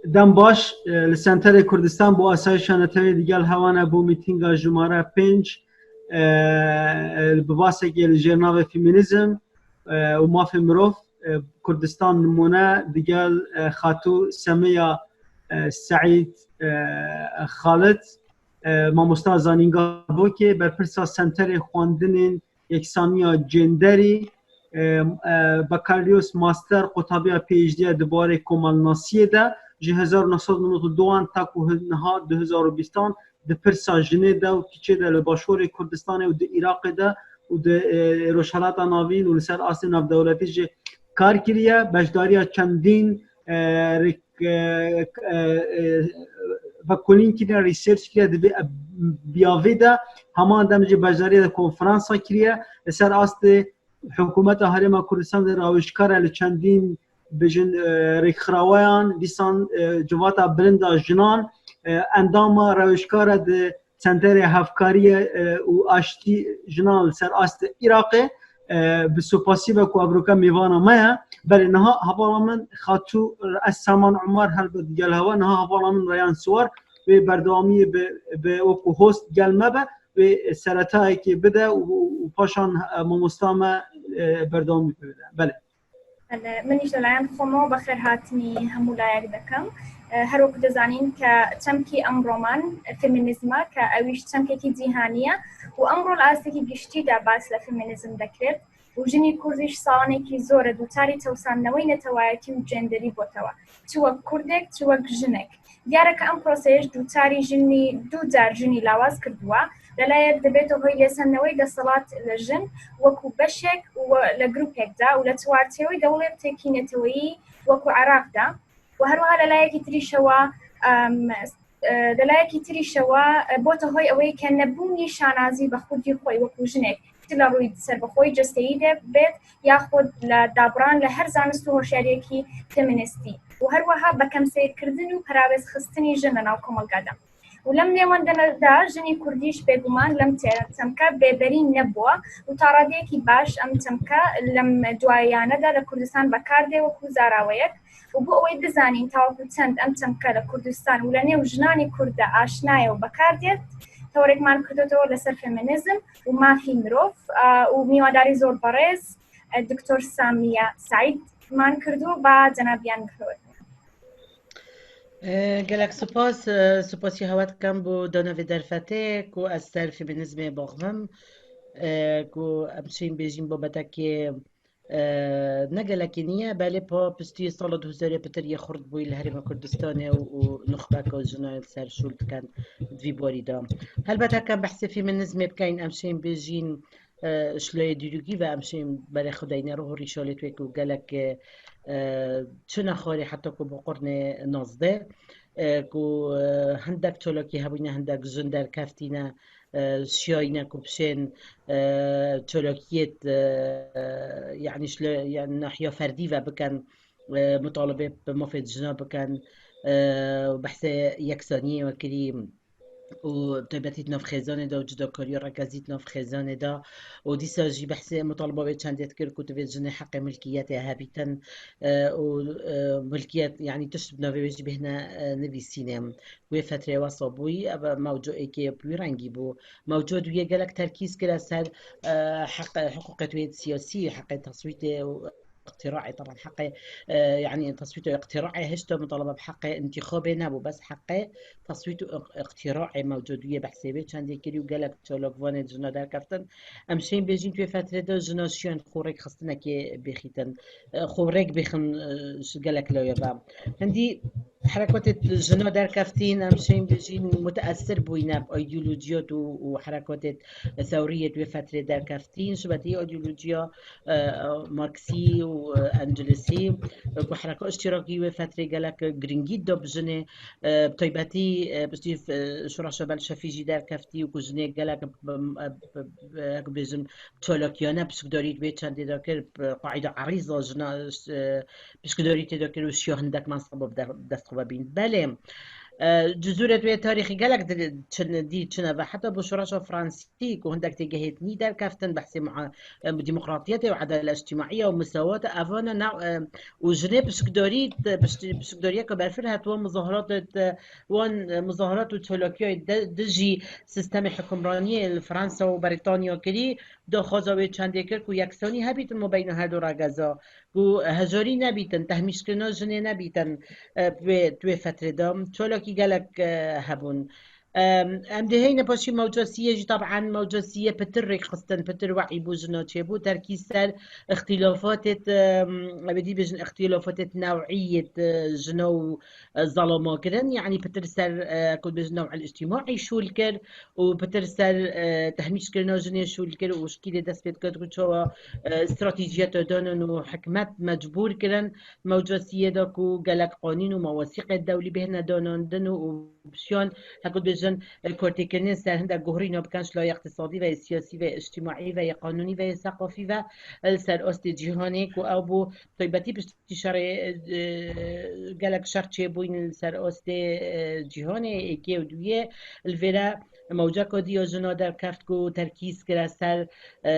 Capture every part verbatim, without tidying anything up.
Dem baş, e, li Senterê Kurdistan bo Asayişa Neteweyê digel hewa ne bo mîtînga jimare pênc, e, e, bi basekê li jêr navê Feminîzm, e, û mafê mirov, e, Kurdistan nimûne digel, e, Xatû Semiya, e, Seîd, e, Xalid, e, mamosta zanîngeha Bokê, berpirsa Senterê Xwendinên Yeksaniya Cenderî, e, e, Bakalorîos Master, qutabîya PhD di barê komelnasiyê de, ji hezar û neh sed û nod û duan ta ku hi-, niha du hezar û bîstan di pirsa jinê de û kîçê de li Başûrê Kurdistanê û di Iraqê de û di, e, Rojhelata Navîn û li ser astê navdewletî jî kar kiriye. Beşdariya çendîn, e, rêk-, e, e, e, vekolîn kiriye, research kiriye, di vê, e, biyavê de heman dem jî beşdariya de konferansa kiriye. Li ser astê Hikûmeta Herêma Kurdistan de rawêjkar e li çendîn, bijin, e, rêkxirawayan, dîsan, e, civata bilind a jinan, e, endama rawêjkar e di Senterê Hevkariyê, e, û Aştî Jinan li ser astê Iraqê, e, bi supasî ve ku evroke mêvana me ye. Belê niha hevala min Xatû Ez Saman Umar, helbet gel hewa, niha hevala min Reyan Siwar wê berdewamiyê bi, bi wekî host gel me be, wê seretayekê bide û, û paşan, e, mamosta me, e, berdewamî pê bide. Belê. Belê, min jî لەلایەن خۆمەوە بەخێرهاتنی هەموو لایەک دەکەم. ئە، هەر وەکو دەزانین کە چەمکی ئەمڕۆمان فێمینیزمە، کە ئەویش چەمکێکی جیهانیە و ئەمڕۆ لە ئاستێکی گشتیدا باس لە فێمینیزم دەکرێت و ژنی کوردیش ساڵانێکی زۆرە دووچاری چەوساندنەوەی نەتەوایەتی و جێندەری بۆتەوە، چ وەک کوردێک، چ وەک ژنێک. دیارە کە ئەم پرۆسەیەش دووچاری ژنی، دوو جار ژنی لاواز کردووە. لەلایەک دەبێتە هۆی لێسەندنەوەی دەسەڵات لە ژن وەکو بەشێک و لە گروپێکدا و لە چوارچێوەی دەوڵەتێکی نەتەوەیی وەکو عێراقدا و هەروەها لەلایەکی تریشەوە، ئەم، ئە، لەلایەکی تریشەوە، ئە، بۆتە هۆی ئەوەی کە نەبوونی شانازی بە خودی خۆی وەکو ژنێک، چ لە ڕووی سەربەخۆی جەستەیی دەبێت یاخود لە دابڕان لە هەر زانست و هۆشیاریەکی فێمینیستی و هەروەها بە کەم سەیرکردن و پەراوێز خستنی ژن لە ناو کۆمەڵگادا. و لەم نێوەندەدا ژنی کوردیش بێگومان لەم چە-، چەمکە بێبەری نەبووە و تا ڕادەیەکی باش ئەم چەمکە لەم دواییانەدا لە کوردستان بەکاردێ وەکو زاراوەیەک و بۆ ئەوەی بزانین تاوەکو چەند ئەم چەمکە لە کوردستان و لە نێو ژنانی کورددا ئاشنایە و بەکاردێت، تەوەرێکمان کردوتەوە لەسەر فێمینیزم و مافی مرۆڤ، ئا، و میوانداری زۆر بەڕێز، ئە، دکتۆر سامیە سعیدمان کردو با جەنابیان بخەوەتن. ئە، gelek spas، ئە، spasî hewe dikim bo dana vê derfetê ku ez ser fêmînîzmê baxivim, ئە، ku em çîn bêjîn babetekê، ئە، ne gelekî niye، belê pa piştî sala du hezarê pitir yê xurt bûyî li Herêma Kurdistanê û, û nuxbeka jina li ser şûl dikin di vî borî de. Helbet heke em behsê fêmînîzmê bikeyn, em şên bêjîn، ئە، شلۆیە دیروگی و ئەم شین بەرێ خودەینێ ڕۆ ڕیشۆلێت وێک و گەلک، ئە، چنە خۆری حتا کو بۆ قڕنێ نازدە، ئە، کو، ئە، هەندێک چۆلۆکی هەبووینە، هەندێک ژن دەرکەفتینە، ئە، شیاینە کو بشێن، ئە، چۆلۆکیت، ئە، یعنی شلۆ-، یعنی ناحیا فەردی و بکەن، ئە، مطالبێ بە مافێت ژنا بکەن، ئە، بەحسێ یەکسانیە وەکری، û taybetî di nav xêzanê de û cudakariya rekez jî di nav xêzanê de û dîsa jî behsê mitaliba wê çendê dikir ku divê jinê heqê milkiyetê hebîtin, e, û, e, milkiyet, yanî tişt bi navê wê jî bêhne, e, nivîsînê. Wê fetrê wesa bûyî, ev mewcu êkê bi wî rengî bû. Mewcu duyê gelek terkîz kire ser, e, heq, hiqûqê wê siyasî, heqê teswîtê û اقتراعê, teban heqê, e, yanî teswît û iqtiraê hişta mitalebe bi heqê intixabê nebû, bes heqê teswît û iq-, iqtiraê mewcudiyê behsê wê çendê kirî û gelek çalakvanê jina derkeftin. Em şên bêjîn tu yê fetrê de jina şiyan xwe rêkxistinekê bêxîtin, e, xwe rêk bêxin, e, ji gelek lawê ve. Hindî herekatê jina derkeftîn, em şên bêjîn muteesir bûyîne bi îdeolojiyat û, û herekatê thewriyê di wê fetrê derkeftîn, ji betî îdeolojiya, e, Marksî û, e, Engelisî, e, ku hereka îştîrakî wê fetrê gelek giringî da bi jinê, e, bi taybetî, e, piştî, e, şoreşa Belşefî jî derkeftî û ku jinê gelek, e, bi, bi, bi, wek bêjim, çalakiyane pişkdarî di wê çendê de kir, bi qaîda erîza jina, e, pişkdarî tê de kir û şiya hindek menseba bi de-, dest xwe ve bîn. Belê, Cizûrê wê tarîxî gelek di-, çin-, dî çine ve. Heta bo şoreşa Fransî ku hindek têgehêt nî derkeftin, behsê muha-, e, demokratiyetê û edala îctimaî û misawata, evana na, e, û jinê pişikdarî, pişt-, pişikdariyeke berfireh hat wan muzahiratê, wan, e, muzahirat û çalakiyayê de-, dijî sistemê hukimraniyê li Fransa û Brîtanya kirî, daxwaza wê çendê kir ku yeksanî hebîtin mabeyna her du regeza, ku hejarî nebîtin, tehmîşkirina jinê nebîtin, e, wê, di wê fetrê de. Çalakî gelek, e, hebûn. Em, em dihêyne paşî mewca siyê jî, taban mewca siyê pitir rêk xistin, pitir we'î bû jina çêbû, terkî ser îxtîlafatêt, em, em ê dî bêjin îxtîlafatêt new'î yêt, e, jina û, e, zalama kirin, yanî pitir ser, e, ku dibêjin new'il îctîmaî şûl kir û pitir ser, e, tehmîşkirina jinê şûl kir û şikî dê dest pê dikir ku çawa, e, stratejiyeta danin û hikmet mecbûr kirin mewca siyê de ku gelek qanûn û mewasîqê dewlî bihêne danandin û, û pişiyan, heko dibêjin, e, kortêkirinên ser hindek guherîna bikin ji laya iqtisadî ve, siyasî ve, îctîmaî ve, ya qanûnî ve, ya seqafî ve, e, li ser astê cîhanê ku ew bû taybetî piştî şerê, e, gelek şer çêbûyîn li ser astê, e, cîhanê, êkê û duyê, li vêre mewceka dî ya jina derkeft ku terkîz kire ser, e,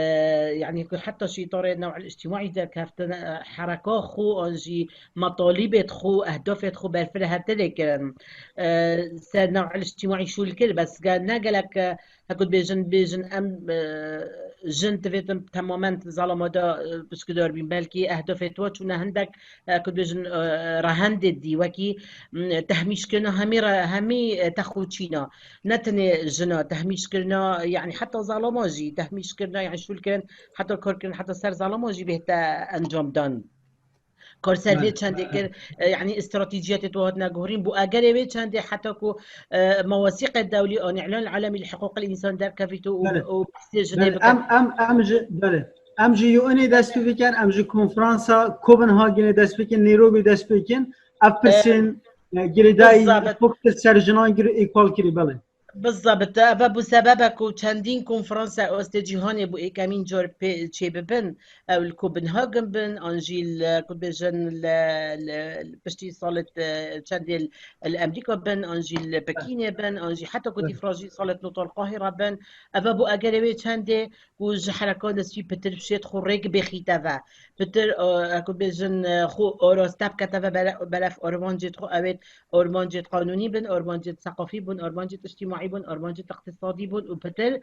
yanî ku heta ji îtarê new'il îctîmaî derkeftin, e, hereka xwe an jî metalîbêt xwe, ehdafêt xwe berfirehtir kirin, e, ser new'il îctîmaî şûl kir, bes ge-, ne gelek, e, heko dibêjin, bêjin em, e, jin divêtin temamen zalama de, e, pişkidar bîn, belkî ehdafêt wa çûne hindek, e, ku dibêjin, e, rehendê dî, wekî, m, tehmîşkirina hemî re-, hemî, e, tex û çîna. Ne tenê jina, tehmîşkirina, yanî heta zalama jî, tehmîşkirina, yanî şûlkirin, heta korkirin, heta ser zalama jî bihête encamdan. Kar ser vê çendê kir, e, yanî stratejiyetê tu hatine guherîn, bo egerê wê çendê heta ku, e, mewasîqê dewlî an îlan alemî li hiqûqil însan derkevît û, û behsê jinê bikin. Em, em, em ji, belê. Em ji U N'ê dest pê bikin, em ji konferansa Copenhagenê dest pê bikin, Nairobi dest pê bikin. Ev pirsên, e, girêdayî, bizabit, huktir ser jinan gir-, êkal kirî, belê. Bizabit, eve bû sebebe ku çendîn konferansa astê cîhanê bû êkemîn car pê çêbibin. Ew li Copenhagen bin, an jî li, ku bêjin, li, li, li piştî salê, e, çendê li, li Amerîka bin, an jî li Pekînê bin, an jî heta ku dîfra jî salê nota li Qahîra bin. Eve bû egerê wê çendê ku ji hereka destî pitir şêt xwe rêk bêxîte ve. Pitir, e, ku bêjin, e, xwe araste bikete ve bere-, beref armancêt xwe, ewêt armancêt qanûnî bin, armancêt seqafî bûn, armancêt îctîmaî bûn, armancêt îqtisadî bûn û pitir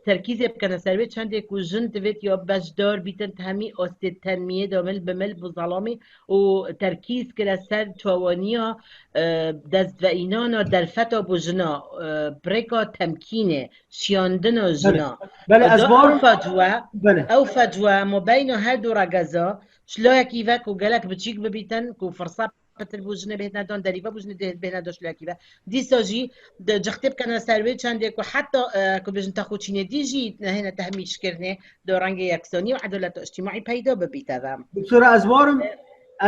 terkîzê bikene ser wê çendê ku jin divêt ya beşdar bîtin di hemî astê tenmiyê de mil bi mil bi zelamî û terkîz kire ser çawaniya, e, destveînana derfeta bo jina, e, bi rêka temkînê, şiyandina jina. Belê, ez barim. Ew fecwe, belê, ew fecwe mabeyna her du regeza, ji layekî ve ku gelek biçîk bibîtin, ku firsa pitir bû jinê bêhne dan, derîve bû jinê dê-, bêhne dan ji layekî ve. Dîsa jî di cixtê bikene ser wê çendê ku heta, e, ku bêjin texûçînê dî jî nehêne tehmîşkirinê, di rengê yeksanî û edaleta îctîmaî peyda bibîte ve. Doktora, ez barim, e,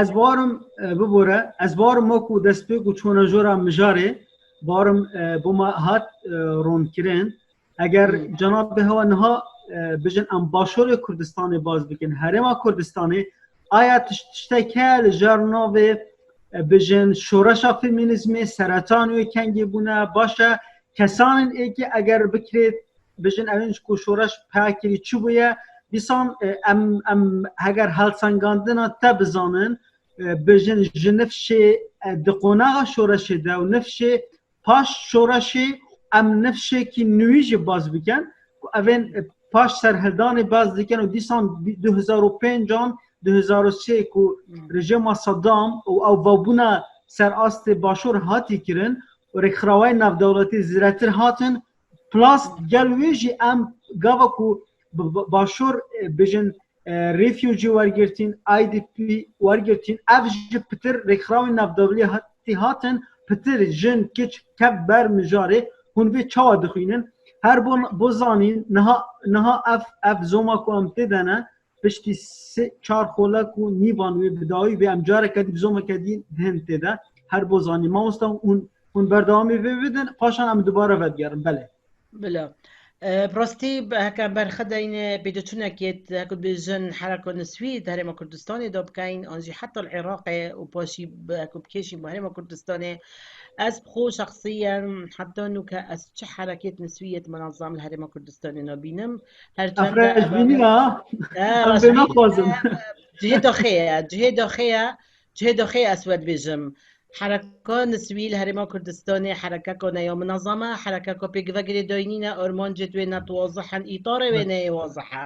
ez barim, e, bibore, ez barim wekû destpêk û çûna jora mijarê, barim, e, bo me hat, e, ronkirin. Eger, hmm, cenabê hewa niha, e, bijin em Başûrê Kurdistanê baz bikin, Herêma Kurdistanê, aya tiş-, tişteke li jar navê, e, bijin şoreşa femînîzmê, seretan wê kengê bûne, baş e, kesanên êkê eger bikirêt, bijin evên ji ku şoreş peyakirî çi bûye, dîsan, e, em, em heger helsengandina te bizanin, e, bijin ji nifşê, e, di qonaxa şoreşê de û nifşê paş şoreşê em nifşekî nûî jî baz bikin, ku evên, e, paş serhildanê baz dikin û dîsan du hezar û pêncan, du hezar û sê ku, hmm, rejîma Saddam û ew vebûna ser astê Başûr hatî kirin û rêkxirawayên navdewletî zêdetir hatin, plus gel wê jî em gava ku bi, bi, Başûr, e, bijin, e, refugee wergirtîn, I D P wergirtîn, ev ji pitir rêkxirawên navdewletî hatin, pitir jin, kiç kev ber mijarê, hûn vê çawa dixwînin? Her bo, bo zanîn, niha, niha ev, ev zoma ku em tê de ne, piştî sê, çar xolek û nîvan wê bi dawî bê, em careke dî bi zomeke dî dihin tê de. Her bo zanîn. Mamosta, hûn, hûn berdewamî vê bidin, paşan em dubare vedigerin. Belê. Bila. E, bi rastî, bi-, heke em berxwe deyne pêdaçûnekê, heke bêjin hereka niswî di Herêma Kurdistanê de bikeyn, an jî heta li Iraqê û paşî bi-, heke bikêşîn bo Herêma Kurdistanê, ez bi xwe şexsiyen heta nûke ez çi herekêt niswî yêt minezem li Herêma Kurdistanê nabînim. Her çend Ev rejbînî ya. Em pê naxwazin. Cihê daxê ye, cihê daxê ye, cihê daxê ye ez we dibêjim. Hereka niswî li Herêma Kurdistanê herekeka ne ya minezem e, herekeka pêkvegirê dayînî ne, armancêt wê ne wazih in, îtarê wê ne yê wazih e.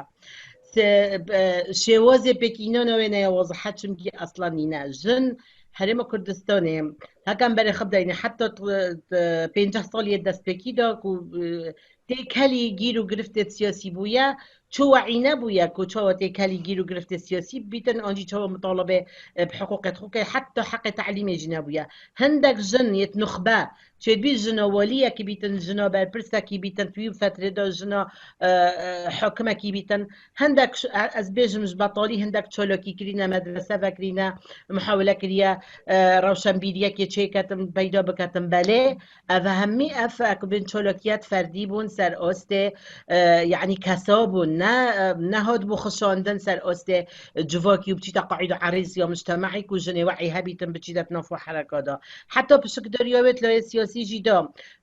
Se-, e, şêwazê pêkînana wê ne ya wazih e, çimkî eslan nîne. Jin Herêma Kurdistanê, heke em berê xwe bideyne, heta t-, t-, pênceh saliyê destpêkî de ku, e, têkelî gîr û giriftê siyasî bûye, çawa wî nebûye ku çawa têkelî gîr û giriftê siyasî bîtin, an jî çawa mutalebe, e, bi hiqûqê xwe ke heta heqê telîmê jî nebûye. Hindek jin yêt nuxbe, çêdibî jina waliyekî bîtin, jina berpirsekî bîtin, di wî fetrê de jina, e, e, hakimekî bîtin. Hindek ş-, e, ez bêjim ji betalî hindek çalakî kirîne, medrese vekirîne, muhawile kiriye, e, rewşenbîriyekê çêketin, peyda biketin. Belê, ev hemî ev, e, ku bên çalakiyet ferdî bûn ser astê, e, yanî kesa bûn, ne, e, nehat bû xişandin ser astê, e, civakî û biçîte qaîda erîz ya mujtemaî ku jinê we'î hebîtin biçîte di nav xwe hereka de. Heta pişikdariya wê di layê siyasî jî de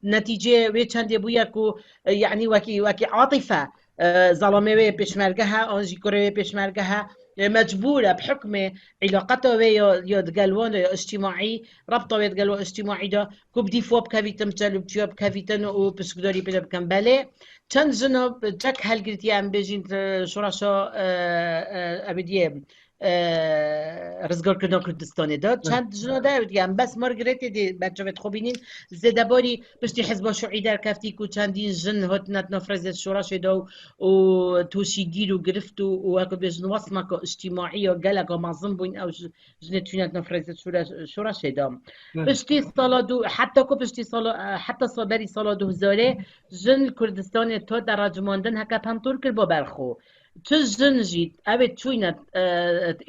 netîcê wê çendê bûye ku, e, yanî wekî, wekî atîfe, e, zelamê wê pêşmerge he, an jî kurê wê pêşmerge he, e, mecbûr e bi hukmê îlaqeta wê ya, ya digel wan de ya îctîmaî, rabta wê digel wan îctîmaî de ku bi dîfa bikevîtin, bi çelûkiya bikevîtin û pişikdarî pê de bikin. Belê, çend jina çek helgirtiye, em bêjin, e, şoreşa, e, e, ebediyê, e, rizgarkirina Kurdistanê de. Çend jina de, ew diyan bes Margaretê dê berçavê xwe bînîn, zêdebarî piştî Hizba Şuî derkeftî ku çendîn jin hatine di nav rêzê şoreşê de û, û tûşî gîr û girift û, û wek bêjin wesmeke îctîmaî ya geleka mezin bûn, ew ji-, jinê tûne di nav rêzê şore-, şoreşê de. Piştî sala du, heta ku piştî sala, e, heta sa-, berî sala du hezarê jin li Kurdistanê tote racimandin heke pentor kir bo ber xwe. Çi jin jî, ew ê çûyne, e,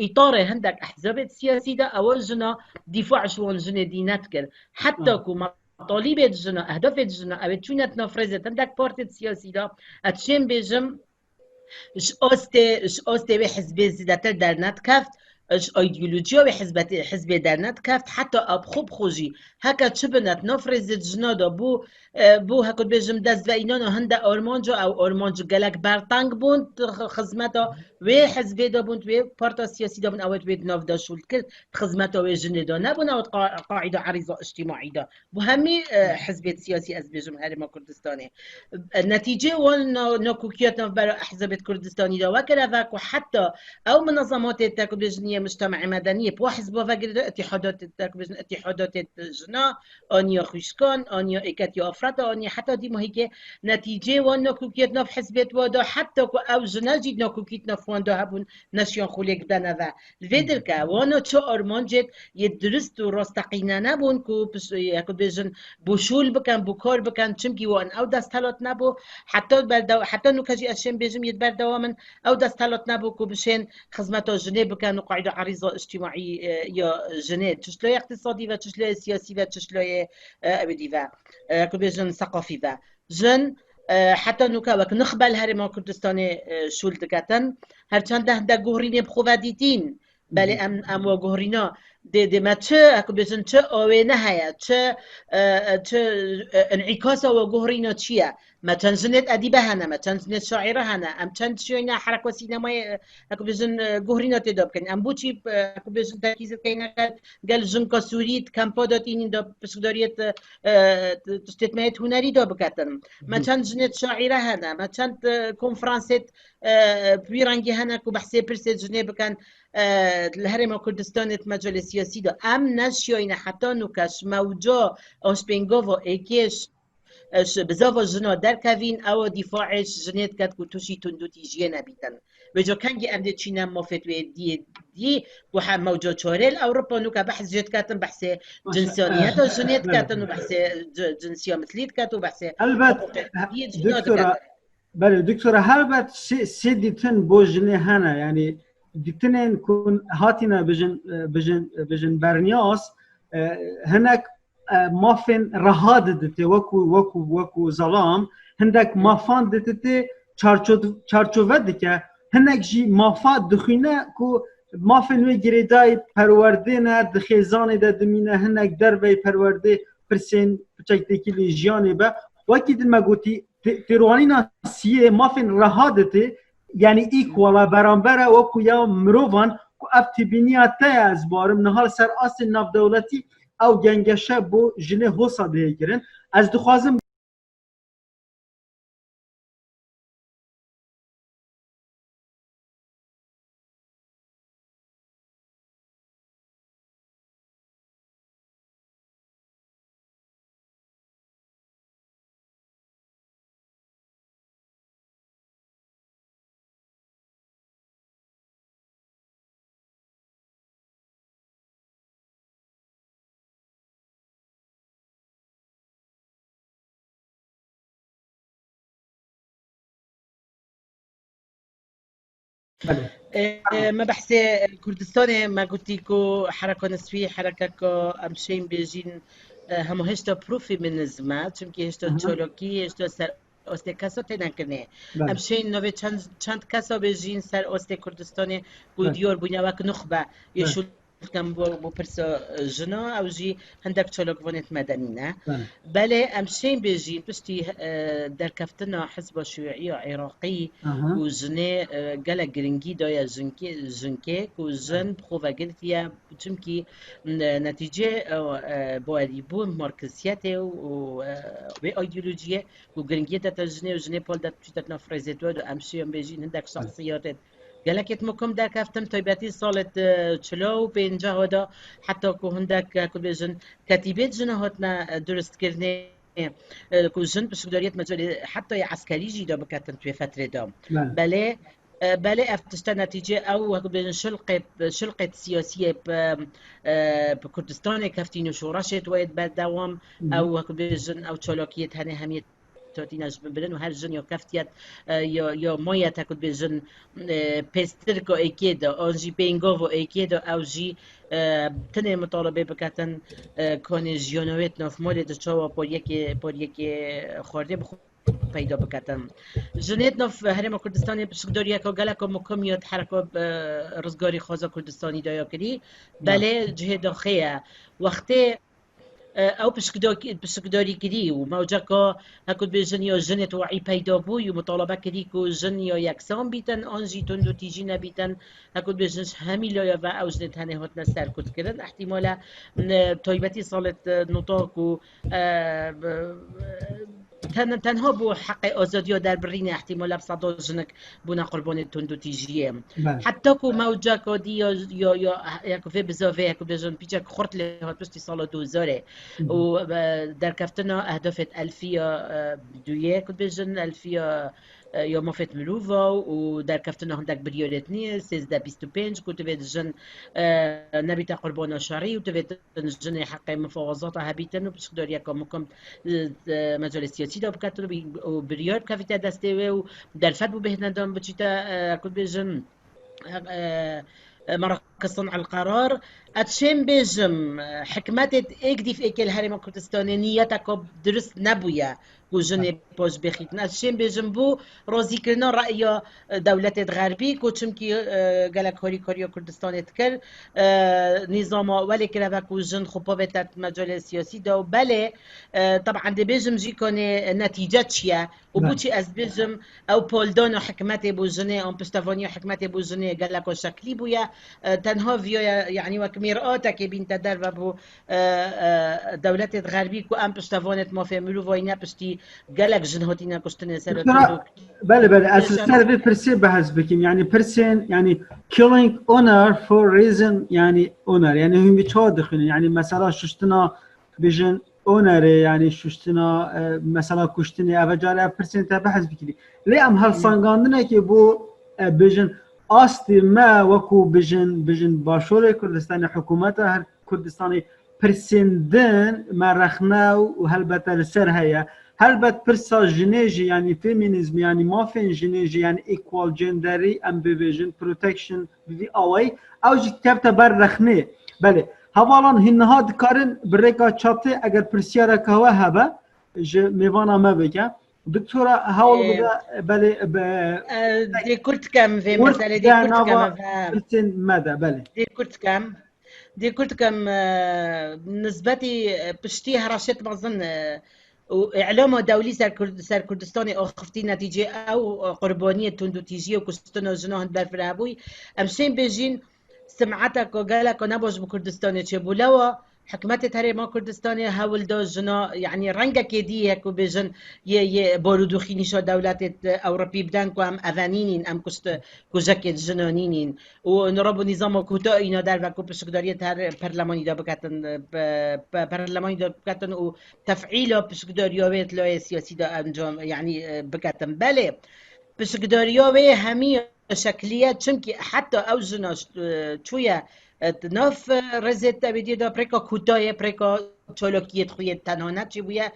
îtarê hindek ehzabê siyasî de, ew jina dîfa ji wan jinê dî nedikir. Heta ku metalîbê di jina, ehdafê di jina, ew ê çûyne di nav rêzê hindek partê siyasî de, ez çêm bêjim, ji astê, ji astê wê hizbê zêdetir dernedikeft, ji îdeolojiya wê hizbetê, hizbê dernedikeft, heta ew bi xwe bi xwe jî heke çi bine di nav rêzê di jina de bû, e, bû, heko dibêjim, dest ve înana hinde armanca, ew armanc gelek berteng bûn, di xi-, xizmeta wê hizbê de bûn, wê parta siyasî de bûn, ew wê di nav de şûl dikir, di xizmeta wê jinê de nebûn, ew di qa-, qaîda erîza îctîmaî de. Bo hemî, e, hizbê siyasî, ez bêjim, Herêma Kurdistanê. E, netîcê wan na-, nakokiyet navbera ehzabê Kurdistanî de wekir eve ku heta ew munazematê te ku bêjin yê mujtemaê medeniyê, po hizba vegirî de, îtîhadatê te ku bêjin îtîhadatê jina, aniya xwişkan, aniya êketiya afreta, aniya heta dîmahîkê, netîcê wan nakokiyet nav hizbê wa de, heta ku ew jina jî nakokît nav wan de hebûn, neşiyan xwe lêk bidene ve. Li vê dirke, wana çi armancêt yê dirist û rasteqîne nebûn ku pis-, ya ku bêjin, bû şûl bikin, bû kar bikin, çimkî wan ew desthilat nebû. Heta berdew-, heta nûke jî ez şêm bêjim, yê berdewam in, ew desthilat nebû ku bişên xizmeta jinê bikin û qaîda erîza îctîmaî, e, ya jinê. Çi ji layê iqtîsadî ve, çi ji layê siyasî ve, çi ji layê, e, ewêdî ve, e, ku bêjin seqafî ve. Jin, e, heta nûke wek nixbe li Herêma Kurdistanê, e, şûl diketin. Her çend hindek guhrînê bi xwe ve dîtîn. Belê em, em we guhrîna dê, dê me çi, heko bêjin, çi awêne heye, çi, e, e, çi, e, înîkasa we guhrîna çi ye? Me çend jinêt edîbe hene, me çend jinêt şaîre hene, em çend şiyayne hereka sînemayê, e, heko bêjin, e, guhrîna tê de bikin. Em bo çî, e, heko bêjin, terkîz dikeyne gel, gel jinka Sûrî di kempa de tînîn de pişkdariyêt, e, e, tiştêt me yêt hunerî de biketin. Me çend jinêt şaîre hene, me çend, e, konferansêt, e, bi wî rengî hene ku behsê pirsê jinê bikin, e, li Herêma Kurdistanê di mecalê siyasî de. Em neşiyayne heta nûke ji mewca an ji pêngava êkê ji, e, ji bizava jina derkevîn, ew dîfaê ji jinê diket ku tu jî tundûtîjiyê nebîtin. Vêca kengî em dê çîne mafê wê diyê dî ku he mewca çarê li Ewropa nûke behs jê diketin, behsê cinsiyaniyeta jinê diketin û behsê ci-, cinsiya mislî diket û behsê Elbet, hiqûqê diyê jina diketin. Belê, doktora, helbet sê, sê dîtin bo jinê hene, yanî dîtinên ku hatine bijin, bijin, bijin bernyas, e, hinek e, mafên reha diditê, wekû, wekû, wekû zelam, hindek mafan diditê çarço-, çarçove dike, hinek jî mafa dixwîne ku mafên wê girêdayî perwerdê ne, di xêzanê de dimîne, hinek derveyî perwerdê pirsên piçekdekî lê jiyanê be. Wekî din me gotî, tê-, têrwanîna siyê mafên reha didê, yanî equal e, beramber e, wekû ya mirovan ku ev têbîniya te ye, ez barim niha li ser astê navdewletî ew gengeşe bo jinê hosa dihê kirin. Ez dixwazim Belê. E, e, me behsê Kurdistanê me gotî ku hereka niswî, hereka ku em şên bêjîn, e, hema hêşta profeminizm e, çimkî hêşta Aha. çolakî, hêşta ser astê kesa têne kirinê. Belê. Em şên navê çend, çend kesa bêjîn ser astê Kurdistanê ku Belê. diyar bûne wek nuxbe yê Belê. şûl dikim bo, bo pirsa, e, jina, ew jî hindek çalakvanêt medenî ne. Belê. Belê, em şên bêjîn piştî, e, derkeftina Hizba Şuî ya Iraqî Aha. ku jinê, e, gelek giringî daye jinkê, jinkê ku jin Belê. bi xwe vegirtiye, çimkî, e, netîcê, e, e, bawerîbûn, marksiyetê û, û, e, wê îdeolojiyê ku giringiyê dete jinê û jinê pal de çîte nav rêzê tu de em şiyan bêjîn hindek Belê. şexsiyatê gelekêt mukim derkeftin, taybetî salêt, e, çila û pêncah de heta ku hindek, e, ku bêjin ketîbêt jina hatine, e, durustkirinê, e, ku jin pişikdariyet mecelê heta yê eskerî jî de biketin tu yê fetrê de. Belê. Belê, e, belê ev tişte netîcê ew, wek bêjin şilqê, şilqêt siyasiyê bi, e, bi Kurdistanê keftîn û şoreşêt wayêt berdewam, Hı hı. ew, wek bêjin ew çalakiyêt henê hemiyê Totîna ji bin birin û her jin ya keftiyet, e, ya, ya mayet, hek dibêjin, e, pêstirka êkê de, an jî pêngava êkê de, ew jî, e, tenê mitalebê biketin, e, kanê jiyana wê di nav malê de çawa pariyekê, pariyekê xwarinê bi xwe peyda biketin. Jinêt nav Herêma Kurdistanê pişikdariyeka geleka mukim ya di hereka, e, rizgarî xwaza Kurdistanî de ya kirî. Ya. Belê cihê daxê ye. Wextê E, ew pişkdo-, pişkdarî kirî û mewceka, hek dibêjin, ya jinê tewayî peyda bû û mitalebe kirî ku jin ya yeksan bîtin, an jî tundûtîjî nebîtin, hek dibêjin, ji hemî laya ve ew jinê tenê hatine serkutkirin. Ehtimale, e, taybetî salê, e, nota ku, e, bi-, ten-, tenha bo heqê azadiya derbirînê ehtimale bi seda jinik bûne qurbanê tundûtîjiyê. Belê. Heta ku mewceka dî ya, ya, ya, ya ku vê bizavê, ya ku bêjin pîçek xurt lê hat piştî sala du hezarê. Hı hı. Û, e, derkeftina ehdafêt elfiya, e, duyê, ku bêjin elfiya, e, ya mafêt mirova û derkeftina hindek biryarêt nî, sêzdeh bîst û pênc, ku divê jin, e, nebîte qurbana şerî û divê jinê heqê mifawazata hebîtin û pişkdariyeka mukim, e, e, mecalê siyasî de biketin û bi-, û biryar bikevîte destê wê û derfet bû bêhne dan biçîte, e, ku dibêjin, e, e, meraqi sin el qerar. Ez şêm bêjim, e, hikmetê êk dîf êkê li Herêma Kurdistanê niyeteka dirust nebûye ku jinê paş bêxîtin. Ez şêm bêjim bû razîkirina reya, e, dewletê di xerbî ku çimkî, e, gelek harîkariya Kurdistanê dikir, e, nîzama welê kireve ku jin xwe pavête di mecalê siyasî de û belê, e, teban dê bêjim jî kanê netîce çi ye? Û Belê. Bo çi ez bêjim, ew poldana hikmetê bo jinê, an piştevaniya hikmetê bo jinê geleka şeklî bûye. E, tenha viya ye, yanî wek mîratekê bînte derve bo, e, e, dewletê di xerbî ku em piştevanê di mafê mirovayî ne piştî gelek jin hatine kuştinê ser Doktora, belê, belê, ez li ser vê pirsê behs bikim. Yanî pirsên, yanî killing honor for reason, yanî honor. Yanî hûn vî çawa dixwînin? Yanî mesela şuştina bêjin onerê, yanî şuştina, e, mesela kuştinê, eve carê ev pirsên te behs bikirî. Lê em helsengandinekê bo, e, bêjin astê me wekû bêjin, bêjin Başûrê Kurdistanê, hikûmeta her Kurdistanê pirsên din me rexne û helbete li ser heye. Helbet pirsa jinê jî, yanî feminîzm, yanî mafên jinê jî, yanî equal genderî em bibêjin, protection bi vî awayî, ew jî kevte ber rexnê. Belê. Hevalan hîn niha dikarin bi rêka çatê eger pirsiyareke we hebe ji mêvana me bike. Doktora hewl bide, belê, be- E, dê kurt kem vê mesele, dê kurt kem ve. Pirsên me de, belê. Dê kurt kem. Dê kurt kem, e, nisbetî, e, piştî heraşêt mezin, e, û îlama dewlî ser Kurd-, ser Kurdistanê axiftiye netîcê ew, e, qurbaniyê tundûtîjiyê û kuştina jinan hin berfireh bûy. Em şên bêjîn, simeta ku gelek ku nebaş bi Kurdistanê çêbû. Lewa hikûmetê Herêma Kurdistanê hewl da jina, yanî rengekê dî ye ku bêjin yê, yê barûdûxî nîşa dewletê Ewropî biden ku em evenî nîn, em kuşt-, kujekê jinanî nîn. Û nirabû nîzama kota îna derve ku pişikdariyê her perlemanî de biketin, pe-, pe-, perlemanî de biketin û tefîla pişikdariya wê di layê siyasî de encam, yanî, e, biketin. Belê, pişikdariya wê hemî şekliye, çimkî heta ew jina, e, çûye, e, di nav, e, rêzê tevîdiyê de pirêka kotayê, pirêka çalakiyê xwe yê tenha neçêbûye,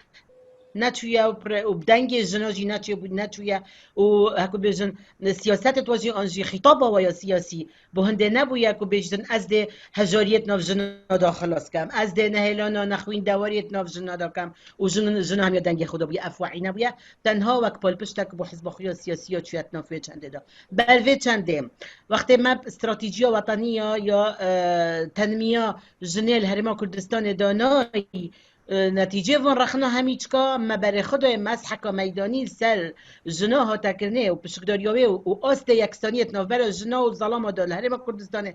neçûye û pre-, û bi dengê jina jî neçêbû-, neçûye û heku bêjin siyasetê twa jî an jî xîtaba wa ya siyasî bo hindê nebûye ku bêjin ez dê hejariyê di nav jina de xilas kem, ez dê nehêlana nexwîndewariyê di nav jina de kem û jin, jina hemiya dengê xwe de bûye, ev wahî nebûye. Tenha wek palpiştek bo hizba xwe ya siyasî ya çûye di nav vê çendê de. Ber vê çendê, wextê me stratejiya wetanî ya, ya, e, tenmiya jinê li Herêma Kurdistanê danayî, e, netîcê van rexna hemî çika me berê xwe dayê, mezheka meydanî li ser jina hate kirinê û pişikdariya wê û, û astê yeksaniyê di navbera jina û zalama de li Herêma Kurdistanê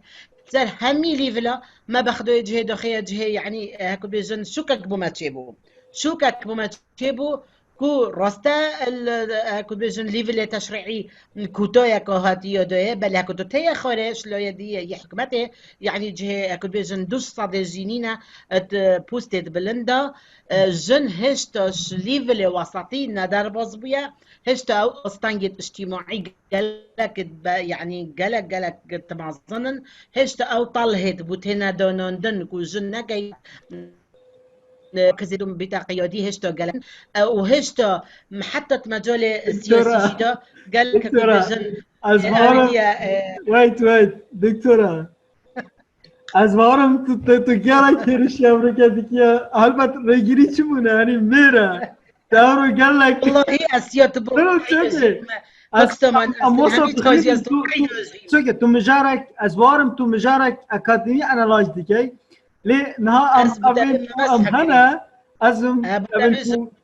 ser hemî lîvila me bexdoyê cihê doxê ye cihê, yanî, e, heku bêjin şûkek bo me çêbû. Şûkek bo me çêbû ku raste, e, ku bêjin lîvilê teşrîî kûtayeke hatiye dayê, belê ku tu teye xwarê şilayê dî yê hikûmetê, yanî cihê, e, ku bêjin du sedê jî nîne, e, di postê di bilind de, e, jin hêşta ji lîvilê wesatî nederbaz bûye, hêşta ew astengê îctîmaî gelek be, yanî gelek, gelek timezin in, hêşta ew talhê di bo têne danandin ku jin nekey, e, kizê dûm bîte qiyadî hêşta gelek, e, û hêşta heta di mecalê siyasî jî de gelek, ku bêjin, ez bawerim, e, wait, wait, doktora. Ez bawerim tu, tu, tu gelek hêrişî Amerîka dikiye. Helbet rêgirî çi bûne, yanî mêr e. Te ewro gelek. Wellahî ez ya tu bo. Çekê. Ez, em, em wasa dixwînin tu, tu, çekê, tu mijarek, ez bawerim tu mijarek akademî analiz dikey. Lê niha em, em hene, ez em, em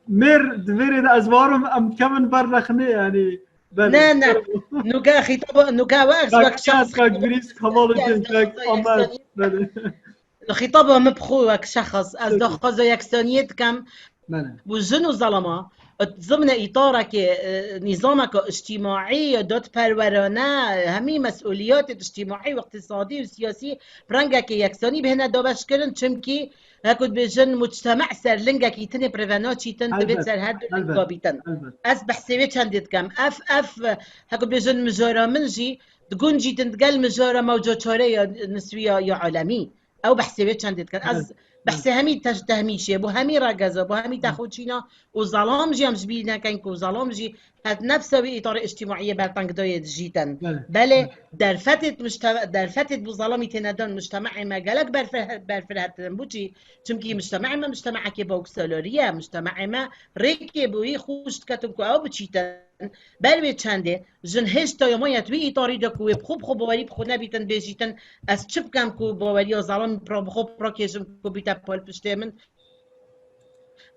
mêr di vê rê de ez bawerim em dikevin ber rexnê, yanî. Ne, ne. Nuka xîtaba, nuka we ez wek şexs. Kak Birîs, Kemal Hüseyin, Kak Ahmet. Belê. Xîtaba min bi xwe wek şexs. Ez daxwaza yeksaniyê dikim. Belê. Bo jin û zelama, di zimnê îtarekê, e, nîzameke îctîmaî, dadperwerane, hemî mesûliyetê îctîmaî û îqtîsadî û siyasî bi rengekê yeksanî bihêne dabeşkirin, çimkî Heku dibêjin, muctema ser lingekî tinê bi rê ve naçîtin, divê ser her du linga bîtin. Ez behsê wê çendê dikim. Ev, ev, heku dibêjin, mijara min jî diguncîtin digel mijara mewca çarê ya niswî ya, ya alemî. Ew behsê wê çendê dikin. Ez behsê hemî teş-, tehmîşê, bo hemî regeza, bo hemî texûçîna û zelam jî em ji bîr nekin ku zelam jî Her nefsa wî îtarê îctîmaiyê bertengdayê dijîtin. Belê, belê, belê. Derfetê mujtema-, derfetê bo zelamî têne dan, mujtemaê me gelek berfir-, berfirehtin. Bo çî? Çimkî mujtemaê me mujtemaekê bawksalarî ye, mujtemaê me rêkê bo wî xweş diketin ku ew biçîtin. Ber wê çendê, jin hêşta ya maye di wî îtarî de ku wê bi xwe, bi xwe bawerî bi xwe nebîtin, bêjîtin, ez çi bikem ku baweriya zelamî pira bi xwe pira kêjim ku bîte pal piştê min.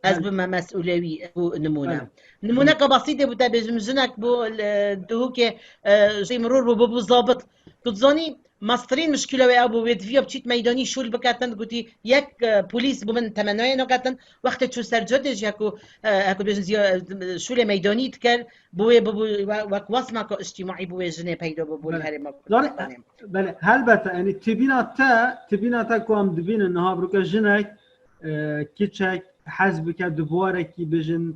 Ez bime mesûlê wî, bû nimûne. Belê. Nimûneka besîtê bû te bêjim, jinek bû li Duhokê, e, jê miror bû, bû, bû zabit. Tu dizanî, mestirîn muşkîla wê ew bû, wê diviya biçît meydanî şûl biketin, gotî, yek, e, polîs bo min temenayê naketin. Wextê çû ser cadê jî heku, e, heku dibêjin ziya, e, şûlê meydanî dikir, bo wê bû, bû, we-, wek wesmeka îctîmaî bo wê jinê peyda bû, bû li Herêma Kurdistanê. Belê, helbete, yanî tibîna te, tibîna te ku em dibînin niha, biroke jinek, e, kiçek hez bike di buwarekî, bêjin,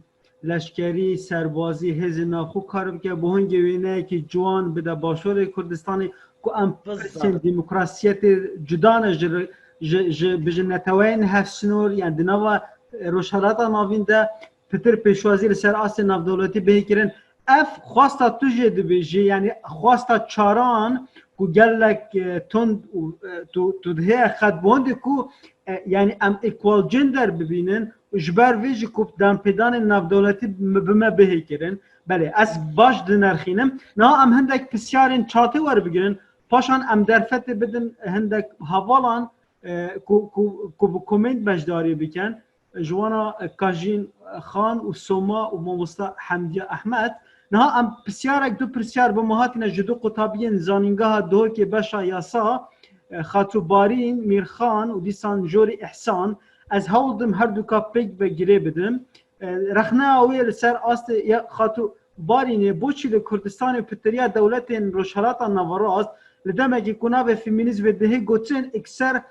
leşkerî, serbazî, hêzên navxwe kar bike, bi hingê wêneyekî ciwan bide Başûrê Kurdistanê, ku em pirsên demokrasiyetê cuda ne ji, ji, ji, bêjin, neteweyên hevsinor, yan di nava, e, Rojhilata Navîn de pitir pêşwazî li ser astê navdewletî bihê kirin. Ev xwesta tu jê dibêjî, yanî xwesta çaran ku gelek, e, tund û, e, tu, tu dihê xetbondê ku, e, yanî em equal gender bibînin û ji ber vê jî ku danpêdanên navdewletî bi me bihê kirin. Belê, ez baş dinirxînim. Niha em hindek pisyarên çatê werbigirin, paşan em derfetê bidin hindek hevalan, e, ku, ku, ku bi komênt beşdarî bikin. Ji wana Kajîn Xan û Soma û mamosta Hemdiya Ehmed. Niha em pisyarek, du pisyar bi me hatine ji du qutabiyên Zanîngeha Duhokê Beşa Yasa, e, Xatû Barîn Mîrxan û dîsan Jorî Îhsan. Ez hewl dim her duka pêk ve girê bidim. E, rexneya wê li ser astê ya Xatû Barînê, boçî li Kurdistanê pitiriya dewletên Rojhelata Naverast, li demekê ku navê femînîzmê dihê gotin, ekser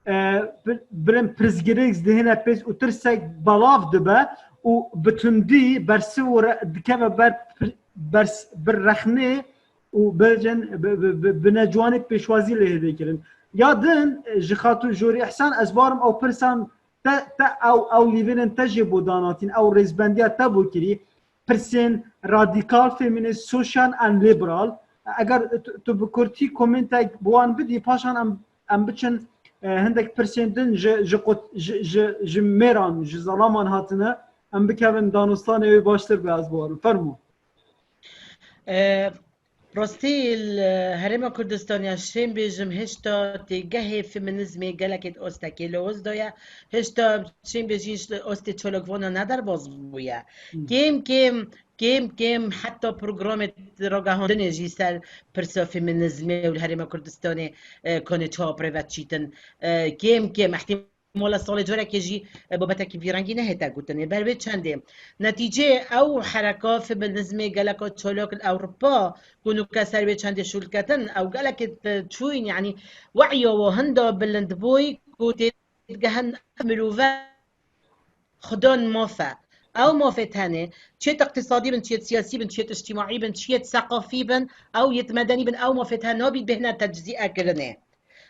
e, bir, birin pirsgirêk dihêne pêş û tirsek belav dibe û bi tundî bersiv û re-, dikeve ber pir-, bers-, bir rexnê û bêjin bi, bi, bi, bi neciwanî pêşwazî lê hêdê kirin. Ya din, e, ji Xatû Jorî Îhsan ez barim ew pirsan te, te ew, ew lîvênên te jê bo danatîn, ew rêzbendiya te bo kirî. Pirsên radîkal, feminist, sosyal an liberal. Eger tu, tu bi kurtî komentek bi wan bidî, paşan em, em biçin, e, hindek pirsên din ji, ji qut-, ji, ji, ji mêran, ji zalaman hatine, em bikevin danûstanê wê baştir be, ez bawerim. Fermo. E, Rastî li Herêma Kurdistanê ya şên bêjim hêşta têgehê feminizmê gelekê di ostekê lewaz de ye. Hêşta şên bêjî ji ostê çalakvana ne derbas bûye. Hmm. Kêm kêm, kêm kêm heta programê ragihandinê jî ser pirsa feminizmê û li Herêma Kurdistanê, e, kanê çawa bi rê ve diçîtin. E, kêm kêm, ihtim-, Mala salê carekê jî, e, babetekî vî rengî nehête gotinê. Ber vê çendê netîceyê ew hereka feminizmê geleka çalak li Ewropa ku nûke ser vê çendê şûl ketin, ew gelekê, e, çûyîn, yanî we'ya wan hinda bilind bûyî ku têdigehin mirove xudan maf e. Ew mafê tenê, çiyêt iqtisadî bin, çiyêt siyasî bin, çiyêt îctîmaî bin, çiyêt seqafî bin, ew yêt medenî bin, ew mafê tenê nabî bêhne tecziye kirinê.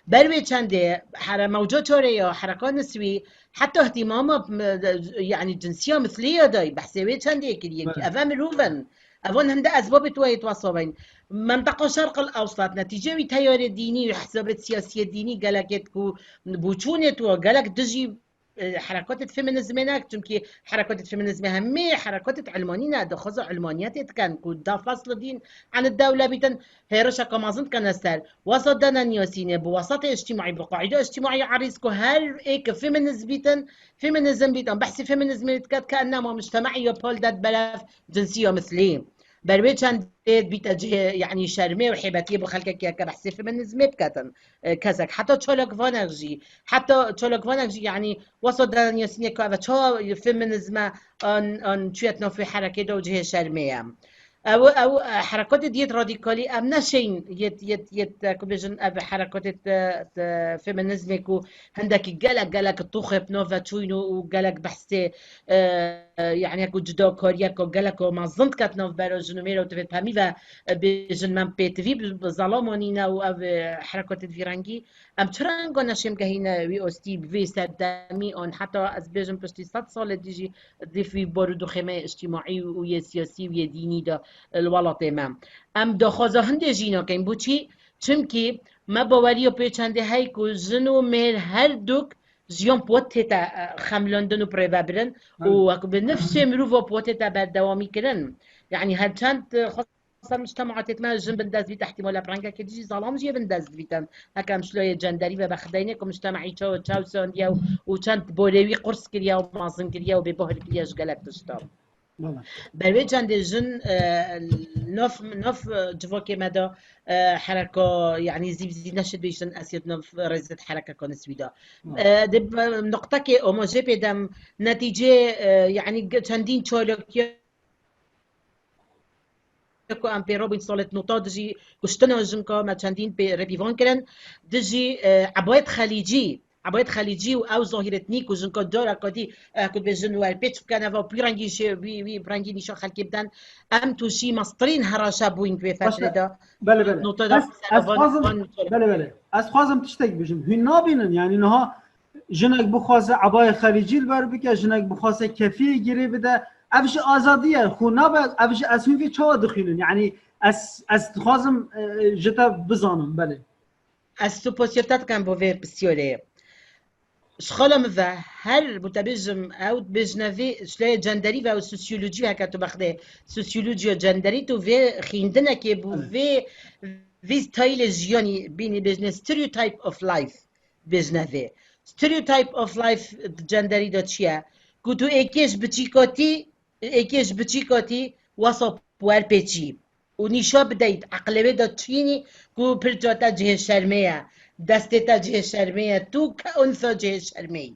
Ber wê çendê here mewca çarê ya hereka niswî heta ihtimama, m-, yanî cinsiya mislî ya dayî, behsê wê çendê kiriye. Belê. Ev e mirov in. Evan hinde ezbabê tu yê tu wesa bîn. Menteqa Şerq el Ewsat netîcê wî teyarê dînî û hesabê siyasiyê dînî gelekêt ku bûçûnê tu gelek dijî, e, herekatêt feminizmê ne, çimkî herekatêt feminizmê hemê herekatêt ilmanî ne, daxwaza ilmaniyetê dikin ku da fasl dîn an dewle bîtin, hêrişeka mezin dikene ser. Wesa dana niyasînê bi wesatê îctîmaî, bi qaîda îctîmaî erîz ku her ê ki feminist bîtin, feminizm bîtin, behsî feminizmê diket ke ennema mujtemaî ya pal det belev cinsiya mislî. Ber wê çendê bîte cihê, yanî şermê û hêbetiyê bo xelkekî ke behsê feminizmê biketin. E, kesek, heta çalakvanek jî, heta çalakvanek jî, yanî wesa dana niyasînê ku ev çawa feminizme an, an çûyet navê herekê de û cihê şermê ye. Ew, ew, e, herekatê diyêt radîkalî, em neşeyn yêt, yêt, yêt, e, ku bêjin, ev herekatê te, te feminizmê ku hindekî gelek, gelek tûxê bi nava çûyîn û, û gelek behsê, e, e, yanî ku cudakariyek ku gelek ku mezin diket navbera jin û mêr û divê hemî ve, e, bêjin, me pêtivî bi, bi zalamanî ne û ev, e, herekatê di vî rengî. Em çi renga neşêm gehîne wî ostî bi vê serdemî an heta ez bêjim piştî sed salê dî jî di vî barûdûxê me yê îctîmaî û yê siyasî û yê dînî de li welatê me. Em daxwaza hindê jî nakin. Bo çî? Çimkî me baweriya pê çendê hey ku jin û mêr her duk jiyan pot tête, e, xemlandin û birêvebirin û Hı. wek bi nifşê mirova pot tête berdewamî kirin. Yanî her çend, e, xwestem mujtemaatêt me jin bin dest bît, ihtimale bi rengekê dijî zalam jî yê bin dest bîtin. Heke em şilayê cenderî ve bexdeyne ku mujtemaî çaw, çaw sandiye û, û çend borê wî qurs kiriye û mezin kiriye û bêbahr kiriye ji gelek tiştan. Belê. Ber wê çendê jin, e, nav, nav, e, civakê me de, e, hereka, yanî zîv zî neşit bêjin, ez yê di nav rêzet herekeka niswî de. Hı. E, di, e, nuqtekê ama jê pê dem netîcê, e, yanî ge-, çendîn çalakiya ku em pê robîn salet nota dijî kuştina jinka me çendîn pê rêpîvan kirin, dijî, e, ebayet xelîcî, ebayet xelîcî û ew zahîretnî ku jinka careka dî, e, ku dibêjin wer pêç bikene ve pî rengî jê, wî, wî rengî nîşa xelkê biden, em tûşî mestirîn heraşe bûyîn di vê Baş e. fetrê de. Belê, belê. Nota Ez, de ez xwazim, van belê, belê. Ez xwazim tiştek bijim. Hûn nabînin, yanî niha jinek bixwaze ebayê xelîcî li ber bike, jinek bixwaze kefiyê girê bide, Ev ji azadî ye, xwe nabe, ev ji ez hûn vê çawa dixwînin? Yanî ez, ez dixwazim, e, ji te bizanim, belê. Ez tu posiyota dikim bo vê pisyolê. Ji xala min ve her, bo te bêjim, ew dibêjine vê şilaya genderî ve ew sosyolojî ve heke tu bexdê sosyolojiya genderî tu vê xîndinekê bo Evet. vê, vê stayîlê jiyanî bînî bêjine stereotype of life bêjine vê. Stereotype of life genderî de çi ye? Ku tu êkê ji biçîkatî, êkê ji biçîkatî wasa werpêçî. û nîşa bideyît, eqlê wê de çînî ku pirça te cihê şermê ye, destê te cihê şermê ye, tu ke unsa cihê şermê yî.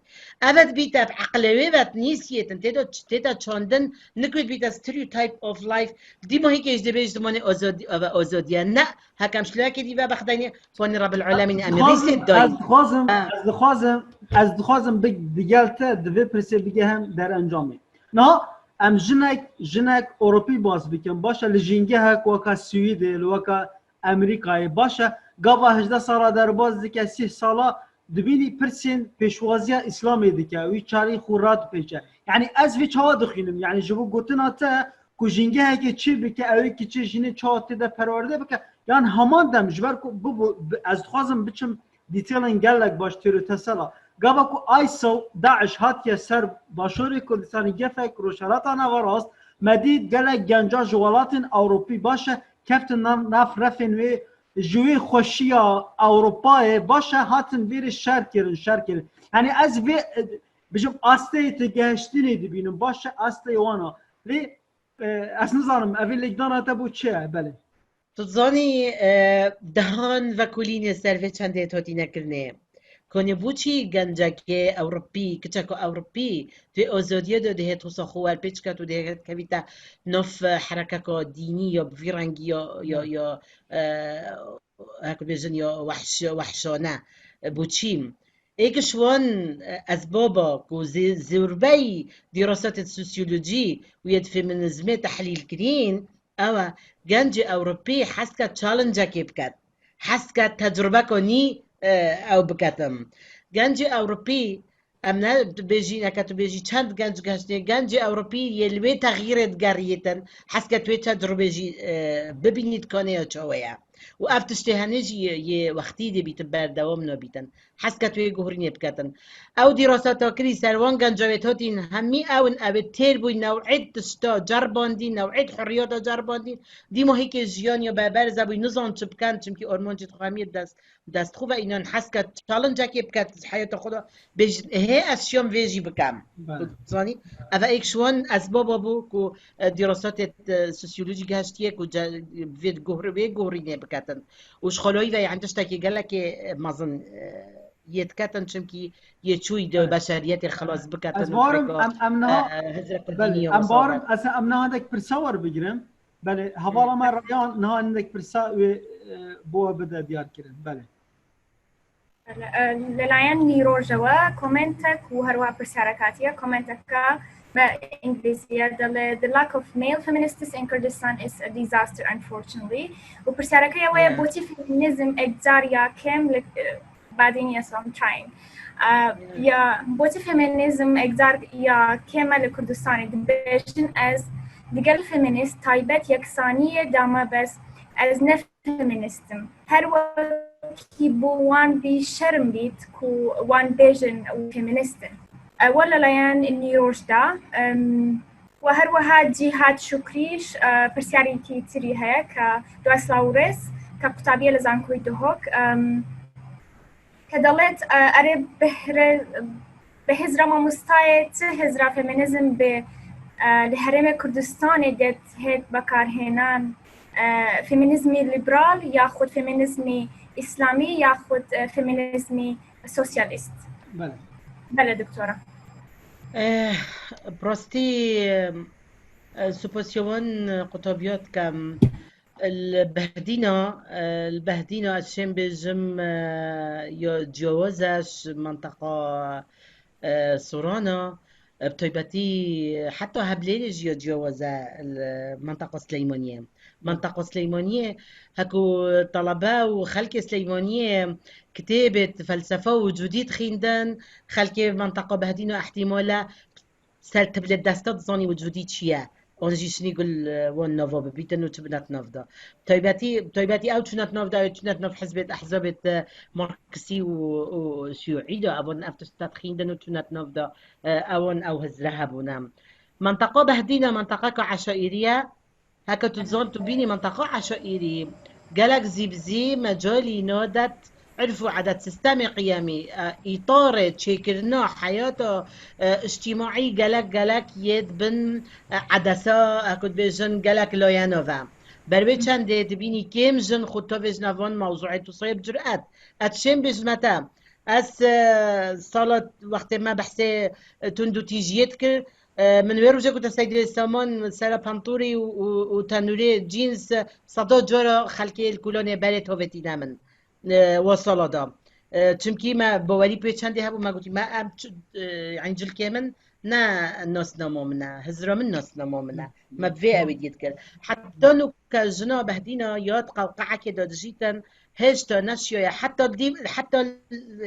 Evet bîte bi eqlê wê vet nîsiyêtin, tê de, tê de çandin, nikû bîte stereotype of life, dîma hîkê ji dibê ji zimanê azadî, eve azadî ye. Ne, hekem şilakê dî ve bexdayînê, ponî Rabbil Alemîn em ê rîsê dayî. Ez dixwazim, Ha. ez dixwazim, ez dixwazim bi, digel te di vê pirsê bigehim derencamê. Niha em jinek, jinek Ewropî baz bikin. Baş e, li jîngehek weka Swîdê, li weka Amerîkayê. Baş e, gava hejdeh sala derbas dike, sîh sala dibînî pirsên pêşwaziya Îslamê dike. Wî çarî xwe radipêçe. Yanî ez vê çawa dixwînim? Yanî ji bo gotina te ku jîngehekê çê bike, ew ê kiçê jînê çawa tê de perwerde bike? Yan heman dem ji ber ku bibo, bi, ez dixwazim biçim Detailên gelek baş têro tesela. Gava ku ISIL, DAIŞ hatiye ser Başûrê Kurdistanê, gefek Rojhelata Naverast, me dît gelek genca ji welatên Ewropî baş e, keftin nav, nav refên wê, ji wê xweşiya Ewropayê baş e, hatin vêrê şer kirin, şer kirin. Yanî ez vê, e, bijim asteyê tu gehiştinê dibînim, baş e asteyê wana. Lê, e, ez nizanim, evê lêkdana te bo çi ye? Belê. Tu dizanî, e, dehan vekolînê ser vê çendê totîne kirinê. Konê bû çî gencekê Ewropî, kiçeko Ewropî, tu yê ozodiyê de dihê wisa xwe werpêç ket û dihê kevîte nav, e, herekeka dînî ya bi vî rengî ya, ya, ya, e, hek bêjin ya wehş-, wehşane. E, bû çî? Êk ji wan, e, ezbaba ku zê-, zêrbey dîrasatê sosyolojî û yê di feminîzmê tehlîl kirîn, ew e, gencê Ewropî hez ke challenge-ekê biket, hez ke tecrubeko nî, e, ew biketin. Gencê Ewropî, em ne bêjî, neke tu bêjî çend genc geştê, gencê Ewropî yê li wê texyîrê digeriyêtin, hez ke tu wê tecrubê jî, e, bibînî dikane ya çawa ye. Û ev tiştê henê jî yê, yê wextî dê bîtin, berdewam nabîtin. Hez ke tu yê guhurînê biketin. Ew dîrasata kirî ser wan genca wê totîn hemî ew in, ew ê têr bûyn, new'êd tişta cerbandîn, new'êd hurriyata cerbandîn. Dîma hîkê jiyan ya beberz e bûy, nizan çi bikin, çimkî ormancî dixwe hemî dest, dest xwe ve înan hez ke challenge-ekê biket, heyata xwe de bêjin, hê ez şiyam vê jî bikem. Bele. Tu zanî? Ev êk ji wan ezbaba bû ku, e, dîrasatê, e, sosyolojî gehiştiye ku ce-, vê guhr-, vê guhrînê biketin. Û ji xwe layî ve, yani, tiştekî gelekê, e, mezin, e, yê diketin, çimkî yê çûyî di Evet. beşeriyetê xilas biketin Ez û barim, rêka, em, em niha, e, hizreka belê, dînî ya em wisa barim, be. ez, em niha hindek pirsa werbigirim. Belê, hevala me Reyhan niha hindek pirsa wê, e, bo we bide diyar kirin. Belê. Li, e, li layen Nîroj'ewe komentek û herwiha pirsyarek hatiye. Komenteka me îngilîzî ye, dile, "The lack of male feminists in Kurdistan is a disaster, unfortunately." Û pirsyareke ye wê ye, Yeah. botî feminîzm êkcar ya kêm li, e, badîn ye, so I'm trying. E, Yeah. ya botî feminîzm êkcar ya kêm e li Kurdistanê. Dibêjin, ez digel feminîst taybet yeksaniyê dame, bes ez ne feminîst im. Her wekî bo wan vî şerm bît ku wan bêjin ew feminîst in. Ew li layen Nîroj de, em, we her wiha Cîhad Şukrî, e, pirsyarîkî tirî heye ke Dua Slawres ke qutabiye li Zankoyê Duhok, em, ke delet, e, erê bi hire-, bi hizra mamostayê ti hizra feminîzm bi, e, li herêmê Kurdistanê de hêt bekarhênan, e, feminîzmî lîberal yaxud feminîzmî îslamî yaxud, e, feminîzmî sosyalîst? Belê. Belê, doktora. Eh, bi rastî, eh, spasiya wan, eh, qutabiya dikim. Li Behdîna, eh, li Behdîna ez şêm bêjim, eh, ya ciyawaz e ji menteqa, eh, Sorana, eh, bi taybetî heta Heblêlê jî ya ciyawaz e li menteqa Sileymaniyê. Menteqa Sileymaniyê, heko telebe û xelkê Sileymaniyê kitêbê felsefe û wicûdî dixîndin, xelkê menteqa Behdîna ihtimal e ser tiblê desta dizanî wicudî çi ye. An jî şinî gul, e, wan nava bibîtin û çi binat nav da. Taybetî, taybetî ew çûnat nav da, ew çûnat nav hizbêt, ehzabêt, e, Marksî û, û Şiûî da. Evan ev tişta dixîndin û çûnat nav da, e, ewan ew hizre hebûne. Menteqa Behdîna, menteqeka eşaîrî ye. Heke tu dizan, tu bînî menteqa eşaîrî, gelek zî bi zî mecalî nadet, irf û edet, sistemê qiyemî, e, îtarê çêkirina heyata, e, îctîmaî gelek, gelek yê di bin, e, edesa, heke dibêjin, gelek layena ve. Ber vê çendê dibînî kêm jin xwe tevêjine van mewzûê tu sayê bi curet. Ez çêm bêjime te. Ez, e, sala wextê me behsê, e, tund û tîjiyê dikir, e, min wê rojê ku te Seydê Saman sera pantûrî û, û, û tenûrê jeans, e, seda cara xelkê li Kolanê berê tovêtîne min, e, wa sala da. E, çimkî me bawerî pê çendê hebû, me gotî, me em çi, e, yanî cilkê min ne nasnama min e, hizra min nasnama min e. Me bi vê ewê diyê dikir. Heta nûke jina Behdîna ya di qewqeekê de dijîtin, hêşta neşiyaye, heta dî, heta,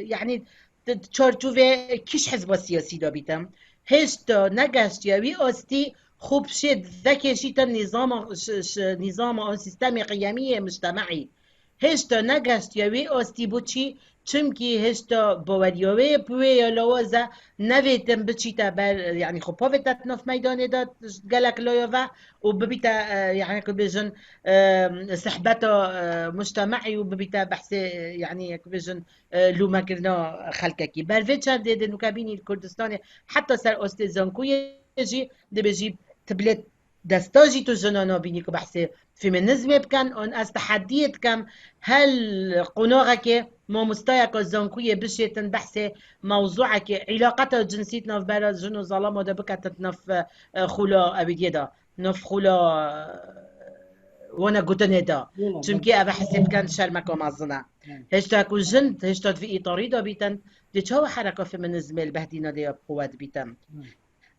yanî, di çarçovê kîş hizba siyasî de bîtin. Hêşta negeştiye wî astî xwe bi şê vekêşîtin nîzama, ş-, ş-, nîzama an sîstemê qiyemî yê mictemaî. Hêşta negeştiye wê astî bo çî? Çimkî hêşta baweriya wê bi wê ya lawaz e, nevêtin biçîte ber, yanî xwe pavête di nav meydanê de gelek laya ve û bibîte, e, yanî ku bêjin, e, sehbeta, e, mujtemaî û bibîte behsê, e, yanî ku bêjin, e, lûmekirina xelkekî. Ber vê çendê de nûke bînî li Kurdistanê heta ser astê zankoyê jî dibêjî tiblê desta jî tu jina nabînî ku behsê feminîzmê bikin. An ez tehediyê dikim her qonaxekê mamostayeka zankuyê bişêtin behsê mewzûekê îlaqeta cinsî di navbera jin û zelama de biketin di nav, e, xûla ewîdiyê de, nav xûla, e, wana gotinê de. Çimkî ev hesê dikin şermeka mezin e. Hêşta ku jin, hêşta di vî îtarî de bîtin, dê çawa hereka feminîzmê li Behdîna de ya bi quwet bîtin?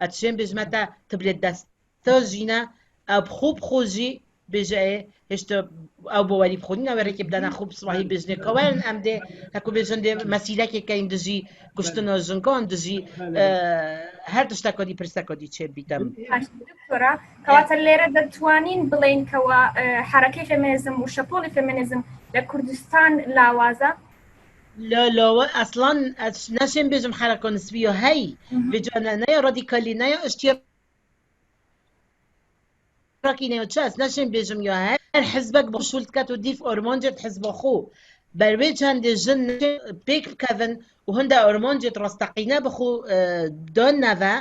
Ez çêm bêjime te, tiblê dest te jî ne, ew bi xwe bi xwe jî bêje ê, hêşta ew bawerî bi xwe nîne, wê rêkê bidene xwe bi sibahî bêjinê ka werin em dê, heko bêjin dê mesîlekê keyin dijî kuştina jinkan, dijî, e, her tişteka dî, pirseka dî çê bîtin. Baş, doktora, kewata lêre de dituanîn bilên kewa, e, herekê feminîzm û şepolê feminîzm li Kurdistan lawaz e? La, la, we eslan ez neşêm bêjim hereka nisbî ya hey. Vêca ne, ne ya radîkalî, ne ya iştirak Rakîne ya çi, ez neşêm bêjim ya her hizbek bi xwe şûl diket û dîv armancê di hizba xwe. Ber wê çendê jin pêk bikevin û hinde armancê rasteqîne bi xwe, e, dan neve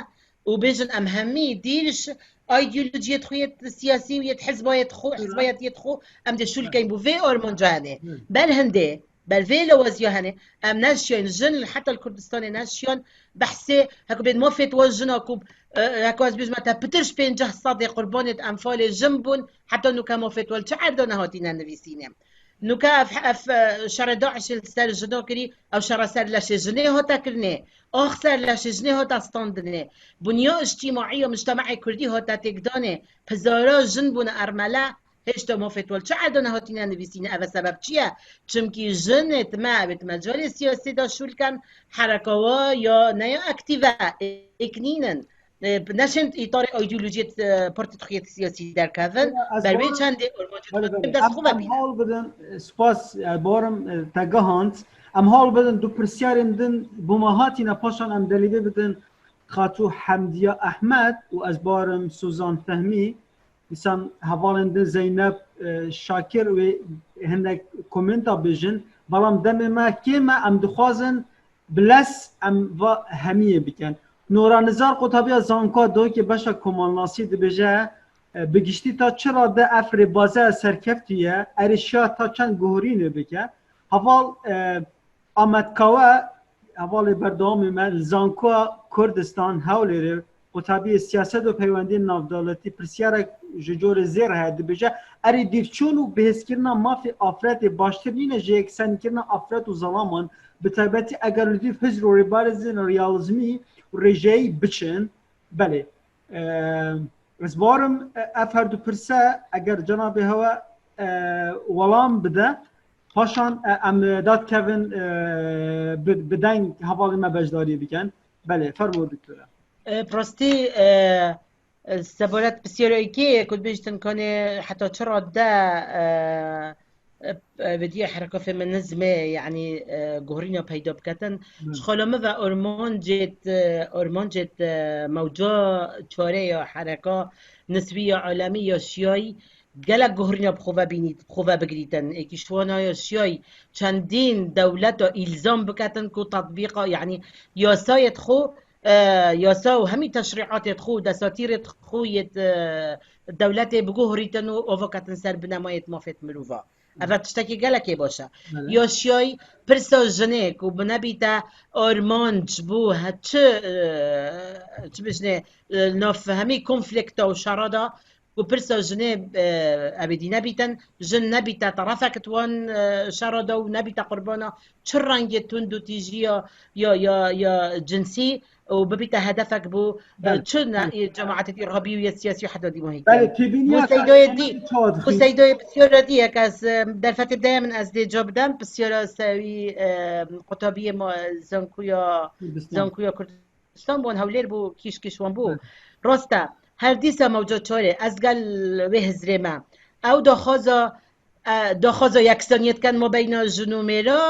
û bêjin em hemî dîr ji îdeolojiyê xwe yê siyasî û yê hizbayê xwe, hizbayetiyê xwe em dê şûl keyin bo vê armanca hene. Ber hindê Ber vê lawazîya hene, em neşiyan jin, heta li Kurdistanê neşiyan, behsê, heko bêt mafê wan jina ku, e, heko ez bêjime te, pitir ji pênceh sedê qurbanê di enfalê jin bûn, heta nûke mafê wan li çi erda nehatîne nivîsînê. Nûke ev, ev, e, şerê DAIŞê li ser jina kirî, ew şera ser leşê jinê hate kirinê, ax ser leşê jinê hate standinê. Bunya îctîmaî ya mujtemaê kurdî hate têkdanê, hezara jin bûne ermele, Hêşta mafê wan li çi erda nehatîne nivîsîne, ev e sebeb çi ye? Çimkî jinê di me, ew ê di mecalê siyasî de şûl ken, hereka wa ya ne ya aktîf e, êk nînin. E, neşên îtarê îdeolojiyê, e, partî xwe yê siyasî derkevin, ber wê çendê armancê xwe dest xwe ve bînin. Em hal bidin, e, spas, e, barim, e, te gihand. Em hal bidin du pirsyarên din bo me hatîne, paşan em delîvê bidin Xatû Hemdiya Ehmed û ez barim Suzan Fehmî. Dîsan hevalên din Zeynep, e, Şakir wê hinek komenta bêjin. Belam demê me kêm e, em dixwazin bi lez em va hemiyê bikin. Nora Nizar Qotabiya zanka doyekê beşa komalnasî dibêje, e, bi giştî ta çi rade ev rêbaze serkeftî ye, êrîşa ta çend guhorînê bike. Heval, e, Ahmet Kawe, hevalê berdewamê me li Zankoya Kurdistan Hewlêrê, Qutabiyê Siyaset û Peywendiyên Navdewletî, pirsiyarek ji corê zêr heye, dibêje, erê dîvçûn û bihêzkirina mafê afretê baştir nîne ji yeksenîkirina afret û zelaman, bi taybetî eger li dîv hizr û rêbarêzên realîzmî û rêjeyî biçin. Belê. E, ez barim, e, ev her du pirse, eger cenabê hewe, e, welam bide, paşan, e, em dadkevin, e, bi, bi deng hevalê me beşdariyê bikin. Belê, fermo, doktore. E, bi rastî, e, e, seboret pisyero êkê ku dibêjtin kanê heta çi radde, e, e, e, vediye hereka feminizmê, yanî, e, guherîna peyda biketin. Hı. Ji xala min ve armancêt, e, armancêt, e, mewca çare ya hereka nisbî ya alemî ya şiyayî gelek guherîna bi xwe ve bînît, bi xwe ve bigirîtin. Êkî ji wan a ya şiyayî çendîn dewleta îlzam biketin ku tetbîqa, yanî yasayê xwe, e, yasa û hemî teşrîatê xwe û desatîrê xwe yê, e, dewletê biguherîtin û ava ketin ser binemayê mafê mirova. Eve tiştekî gelekê baş e. Bele. Ya şiyayî pirsa jinê ku bi nebîte armanc bû he çi, e, çi bijnê, e, nav hemî konflikta û şera de ku pirsa jinê, e, ebedî nebîtin, jin nebîte terefek di wan, e, şera de û nebîte qurbana çi rengê tund û tîjiya ya, ya, ya cinsî û bibîte hedefek bo, e, Belê. çi ne, Belê. e, cemaetê îrhabî û yê siyasî heta dîmahî Belê, kirin. Têbîniya Bo ka-, seydayê dî, tişt çawa bo dixî? seydayê pisyara dî, yek ez, e, derfetê de ye min ez dê ca bidem, pisyara sewî, e, qutabiyê ma, zankuya, Kurdistan. zankuya Kurdistan. Kurdistan bûn, Hewlêr bû, kîş kîş wan bû. Hı. Rast e, her dîsa mewca çarê, ez gel wê hizrê me. Ew daxwaza, e, daxwaza yeksaniyê dikin mabeyna jin û mêra,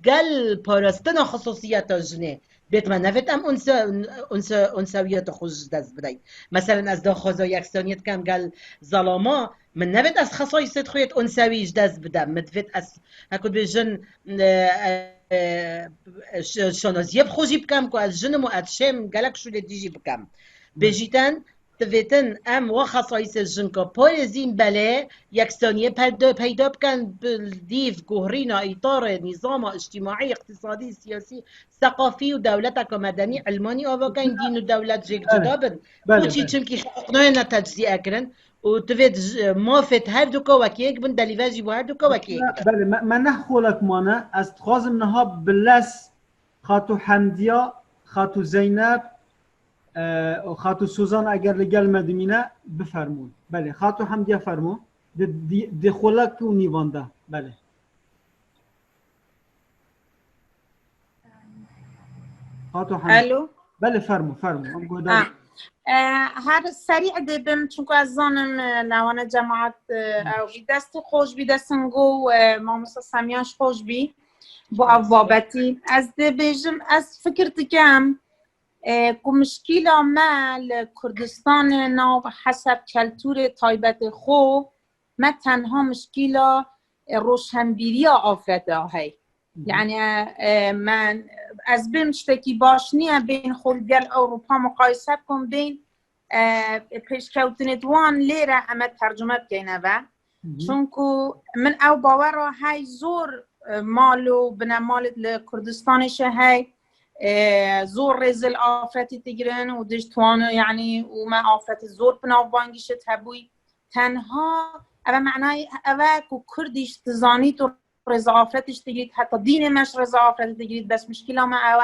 gel parastina xisûsiyeta jinê. Bêt me nevêt em unse-, unse-, unsewiyeta xwe ji dest bideyn. Meselen ez daxwaza yeksaniyê dikim gel zelama, min nevêt ez xesayîsêt xwe yêt unsewî ji dest bidim. Min divêt ez, heku dibêjin, e, e, e, ş-, şanaziyê bi xwe jî bikim ku ez jin im û ez şêm gelek şûlê dî jî bikim. Bêjîten, divêtin em wa xesayîsê jinka parêzîn belê yeksaniyê peyda, peyda bikin, bi dîv guhrîna îtarê nîzama îctîmaî, îqtîsadî, siyasî, seqafî û dewleteka medenî, ilmanî ava kein, dîn û dewlet jêk Belê. cuda bin. Belê, Boçî? belê. Çimkî hiqûq nayêne teczîe kirin. û tu vê di-, mafê di her duka wekî yek bin, delîve jî bo her duka wekî yek bin. Belê, me, me neh xolek mane. Ez dixwazim niha bi lez Xatû Hemdiya, Xatû Zeynep, e, û Xatû Suzan eger li gel me dimîne, bifermûn. Belê, Xatû Hemdiya fermû. Di, di, di xolek û nîvan de. Belê. Xatû Hemdiya. Alo. Belê, fermû, fermû. Em guhdar Ha. E, her serî dê bim, çunku ez zanim, e, newane cemaat, e, Hı. ew bî. Destê xweş bî, destên go, e, mamosta Semyan ji xweş bî. Bo ev babetî. Ez dê bêjim, ez fikir dikem, e, ku mişkîla me li Kurdistanê nav heseb keltûrê taybetê xwe, me tenha mişkîla, e, roşenbîriya afete hey. Hı hı. Yani, e, me, ez bêm tiştekî baş niye bên xwe gel Ewropa muqayese bikim, bên, e, pêşkewtinê di wan lêre em ê tercume bikeyne ve. Hı hı. Çunku min ew bawera hey zor, e, mal û binemalê li Kurdistanê şe hey, e, zor rêzil afretî digirin û diş tuwan, yani, û me afretî zor bi navbangî şit hebûy. Tenha eve manayê eve ku Kurdî ji dizanît û rêza afretî ji digirît, heta dînê me ji rêza afretî digirît, bes mişkîla me ew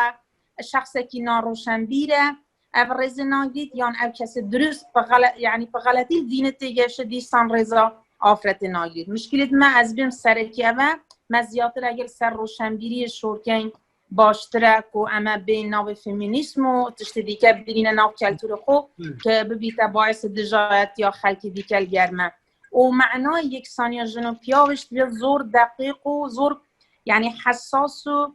e, şexsekî naroşenbîr e, ev rêzê nagirît, yan ev kesê dirust bi xele-, yani bi xeletî li dînê têgeşe dîsan rêza afretê nagirît. Mişkîlêt me ez bêm serekî ev e, me ziyatir eger ser roşenbîriyê şorkeyn baştir e ku em ê bên navê feminîsm û tiştê dîke bigirîne nav keltûrê xwe Hı. ke bibîte baêsê dijayetiya xelkê dîke li ger me. Û manayê yeksaniya jin û piyav ji vê zor deqîq û zor, yani hesas û,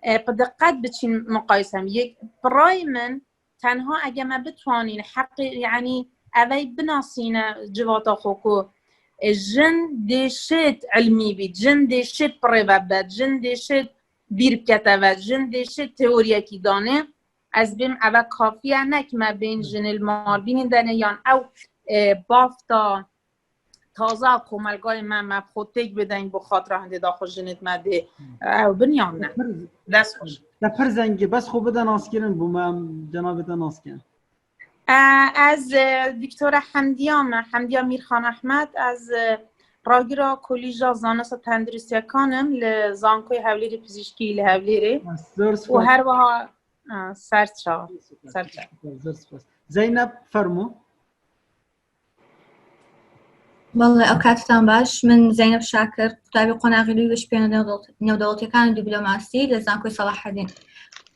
e, bi diqet biçîn muqayese. Yek, bi rayê min, tenha ege me bitwanîn heqê, yani evey binasîne civata xwe ku, e, jin dê şêt ilmî bît, jin dê şêt bi rê ve bibet, jin dê şêt bîr bikete ve, jin dê şêt teoriyekî danê. Ez bêm eve kafî ye, ne ki me bên jinê li malbînî de ne, yan ew, e, bafta taza komelgayê me, me bi xwe têk bidin bo xatira hindê daxwe jinê me dê, Hmm. ew bin yan ne. Te pir, Dest xweş. te pir zengî, bes xwe bide naskirin bo me, em cenabê te naskin. E, ez, e, Doktora Hemdiya me, Hemdiya Mîrxan Ehmed, ez, e, ragira Kolîja Zanista Tenduristiyekan im li Zankoyê Hewlêrê Pizîşkî li Hewlêrê. Zor Û spas. her wiha, e, ser çav, Zor spas. ser çav. Zor spas. Zeynep, fermo. Vallahi ew katitan baş. Min Zeynep Şakir, qutabî qonaxî li Piştpêna Newdewletî-, Newdewletîkan û Dîplomasî li Zankoyê Selahedîn.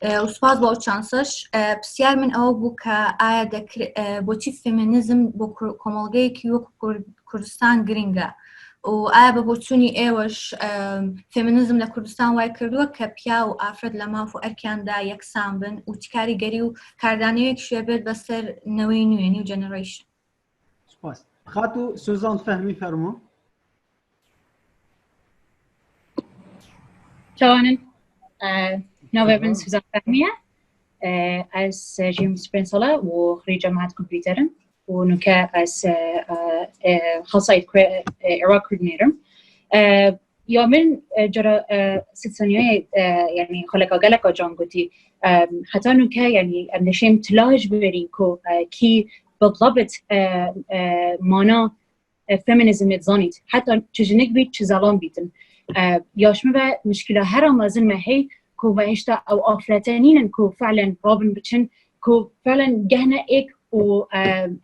ئە، و سوپاس بۆ ئەو چانسەش. ئە، پرسیار من ئەوە بوو کە ئایا دەکر-، ئە، بۆچی فێمینیزم بۆ کور-، کۆمەڵگەیەکی وەکو کور-، کوردستان گرنگە؟ و ئایا بە بۆچوونی ئێوەش، ئە، فێمینیزم لە کوردستان وای کردووە کە پیا و ئافرەت لە ماف و ئەرکیاندا یەکسان بن و چ کاریگەری و کاردانەوەیەکیش هەبێت بەسەر نەوەی نوێ، new generation؟ سپاس. خاتو سوزان فەهمی، فەرمو. Çawanin, e, navê min Suzan Fehmiye. E, ez jî pênc sala û xirî cemaat kompîter im û nuke ez, e, e, e, xasayê kwe-, e, Iraq Kurd nêrim. E, ya min, e, cara, e, sit saniyayê, e, yani xaleka geleka can gotî. E, heta nuke, yani em neşêm tila ji berî ku, e, kî bidlabit, e, e, mana e, feminizmê dizanît. Heta çi jinik bît, çi zelam bîtin. E, ya ji min ve mişkila hera mezin me hey ku me hişta ew afrete nînin ku felen rabin biçin, ku felen gehne êk û, e,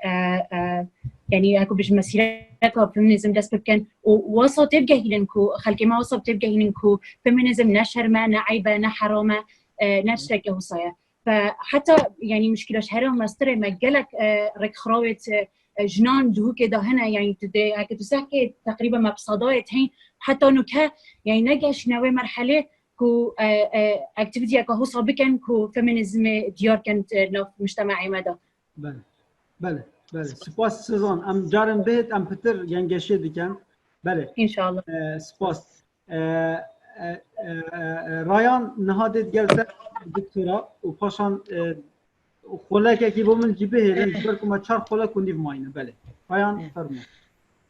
e, e, yani, heku bijin mesîreka feminizm dest pê bikin û wesa têbigehînin ku xelkê me wesa têbigehînin ku feminizm ne şerm e, ne eyb e, ne heram e, e, ne tişteke wisa ye. Ve heta, yani, mişkila ji hera mestirê me gelek, e, rêkxirawêt, e, e, jinan di hûkê de hene, yani, tu dê, heke tu sehkê teqrîben me bi sedayê heyî, heta nuke, yani, negeşîne wê merhelê ku, e, e, aktivîteyeke wisa bikin ku feminizmê diyar kin, e, nav mujtema'ê me de. Belê, belê, belê. Spas Suzan. Em carên bihêt em pitir gengeşê dikin. Belê. Înşallah. E, spas. E, e, e, e, Rayan niha dê digel te doktora û paşan, e, xolekekî bo min jî bihêlin, ji ber ku me çar xolek û nîv mayîne. Belê. Rayan, fermo.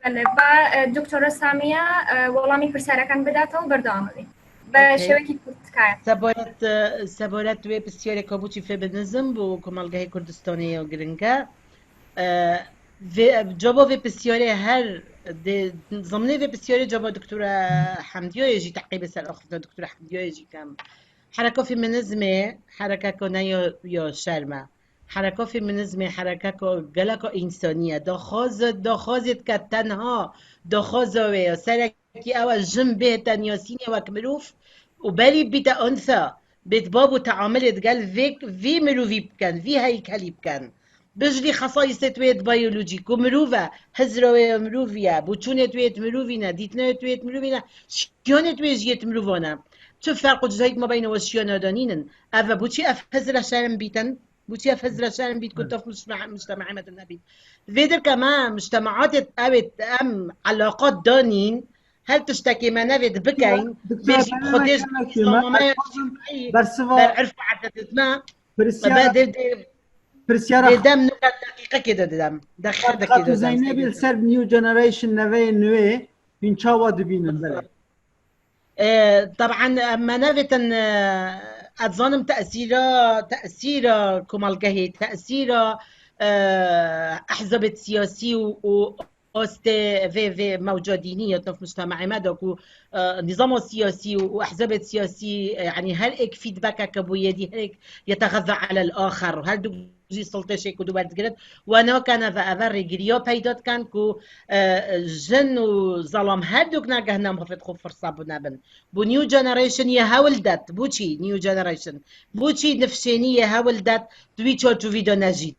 Belê, ba, e, Doktora Samiye, e, welamî pirsyareken bidatê û berdewam bî. Bi şêwekî kurt, tika ye. Seboret, e, seboret wê pisyarê ka boçî feminizm bo komelgehê Kurdistanê ya giring e. E, vê, caba vê pisyarê her dê, zimnê vê pisyarê caba Doktora Hemdiyayê jî teqîbê ser axiftina Doktora Hemdiyayê jî kem. Hereka feminizmê, herekeka ne ya, ya şerm e. Hereka feminizmê, herekeka geleka însanî ye. Daxwaz, daxwazê dike tenha, daxwaza wê ye. Serekî ew e jin bihête niyasînê wek mirov û berî bîte unsa, bêt bab û teamilê digel vê, vî mirovî bikin, vî heykelî bikin. Bijlî xesayîsêt wê yêt biyolojîk, ku mirov e, hizra wê yê mirovî ye, boçûnêt wê yêt mirovî ne, dîtinêt wê yêt mirovî ne, şiyanêt wê jî yêt mirovan e. Çi ferq û cudayîk mabeyna we şiyana de nînin? Ev e, boçî ev hizra şerm bîtin? Boçî ev hizra şerm bît ku tof mujtema-, mujtemaê me de nebît? Vê dirke me mujtemaatê ew ê em elaqat danîn, her tiştekê me nevêt bikeyn, bê jî bi xwe dê ji roşnameya îctimai, ber irf û edetêt me, me dê, dê, dê dem nuke deqîqekê de didem. Deqîqekê de didem. Zeynebê li ser New Generation, neveyê nûê, hûn çawa dibînin? Belê. E, teban, e, me nevêtin, e, ez zanim tesîra, tesîra komelgehê, tesîra, e, ehzabêt siyasî û, û astê vê, vê mewca dînî ya navmujtemaê me de ku, e, nîzama siyasî û, û ehzabêt siyasî, e, yanî her êk feedbackeke bû yêdî, her êk yetexezza alel axer, her du jî siltê şêk û du werdigirin, we nakene ve eve rêgiriya peyda dikin ku, e, jin û zelam her dûk nagehne mafêt xwe firsa bûne bin. Bo new generation yê hewl det. Boçî new generation? Boçî nifşênî yê hewl det di wî çarçovî de nejît?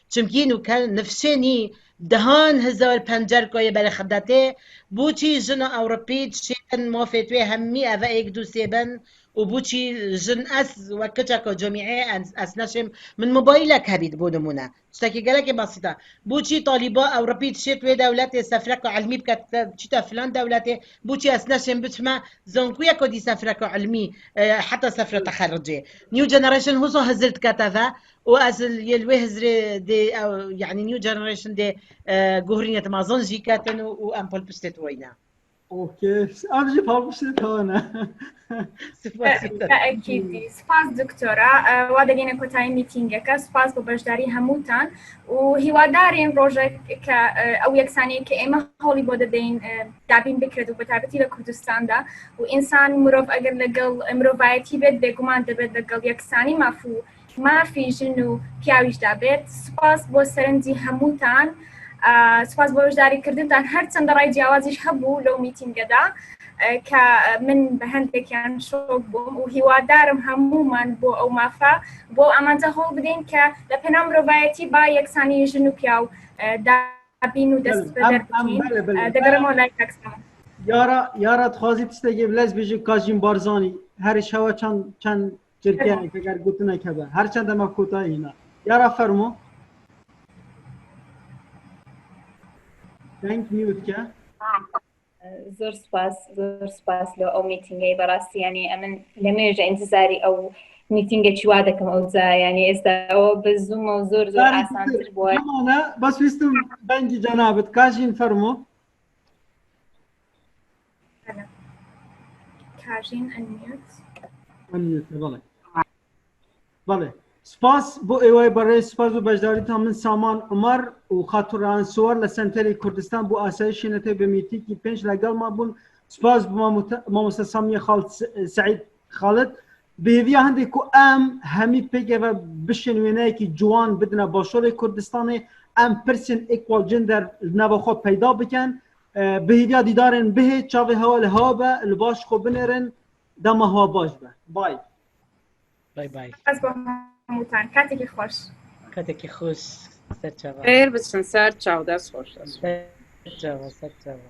Çimkî nûke nifşênî dehan hezar pencerkayê berê xidetê, boçî jina Ewropî dişêtin mafêt wê hemî eve êk du sê bin, û boçî jin ez wek kiçeka camîê ez, ez neşêm, min mobaylek hebît bo nimûne. Tiştekî gelekê besît e. Boçî talîba Ewropî dişêt wê dewletê sefreka ilmî bike, çîte filan dewletê, boçî ez neşêm biçime zankuyeka dî sefreka ilmî, e, heta sefra texerrucê. New generation husa hizir dikete ve û ez yê li wê hizrê dê, ew, yanî new generation dê, e, guhrînêt mezin jî ketin û, û em pol piştê wayne. Okey. Ev jî palpiştê te ne. Spas. Te ekîdî. Spas doktora. E, wa digihîne kotayî mîtîngeke. Spas bo beşdarî hemûtan. Û hîwadarîn rojek ke, e, ew yeksaniyê ke ême holî bo dideyîn, e, dabîn bikret û bi taybetî li Kurdistan de. Û însan mirov eger li gel, e, mirovayetî bêt, bêguman dibêt li gel yeksanî maf û mafî jin û piyawî jî de bêt. Spas bo serindî hemûtan. ئە، سوپاس بۆ بەشداریکردنتان. هەرچەندە ڕای جیاوازیش هەبوو لەو میتینگەدا، ئە، کە من بە هەندێکیان شۆک بووم و هیوادارم هەمومان بۆ ئەو مافە، بۆ ئەو ئامانجە هەوڵ بدەین کە لە پێناو مرۆڤایەتی با یەکسانی ژن و پیاو، ئە، دابین و دەست بەدەر بکەین. ئە، دەگەڕێمەوە لای کاک سامان. یارا، یارا dixwazî tiştekê bi lez bêjî Kajîn Barzanî. Her şewa çend, çend çirkeyek eger gotinek hebe. Her çend em kotayî hîna. Yara fermo. Deng mute ke. زۆر سپاس، زۆر سپاس لە ئەو میتینگەی. بەڕاستی یانی ئەمن لە مێژە ئینتزاری ئەو میتینگە چیوا دەکەم ئەو جا، یانی ئێستا ئەوە بە زوومە و زۆر زۆر ئاسانتر بووە. Bas wîstim dengî cenabit. Kajîn fermo. Kajîn unmute. Unmute, belê. Belê. Spas bo êwayê berê, spas bo beşdarîta min Saman Umar û Xatûn Rehan Siwar li Senterê Kurdistan bo Asayişê Netewê bi mîtîkî pênc legel me bûn. Spas bo mamote-, mamoste Samiye Xal-, Seîd Xalid. Bi hêviya hindê ku em hemî pêkeve bişên wêneyekî ciwan bidine Başorê Kurdistanê, em pirsên equal gender li nava xwe peyda bikin. E, bi hêviya dîdarên bihê, çavê hewa li hewa be, li baş xwe binêrin, dema hewa baş be. Bay. Bay bay. Ez bo hemûtan. Katekî xweş. Katekî xweş. Ser çava. Xêr biçin ser çav, dest xweş. Ser çava, ser çava.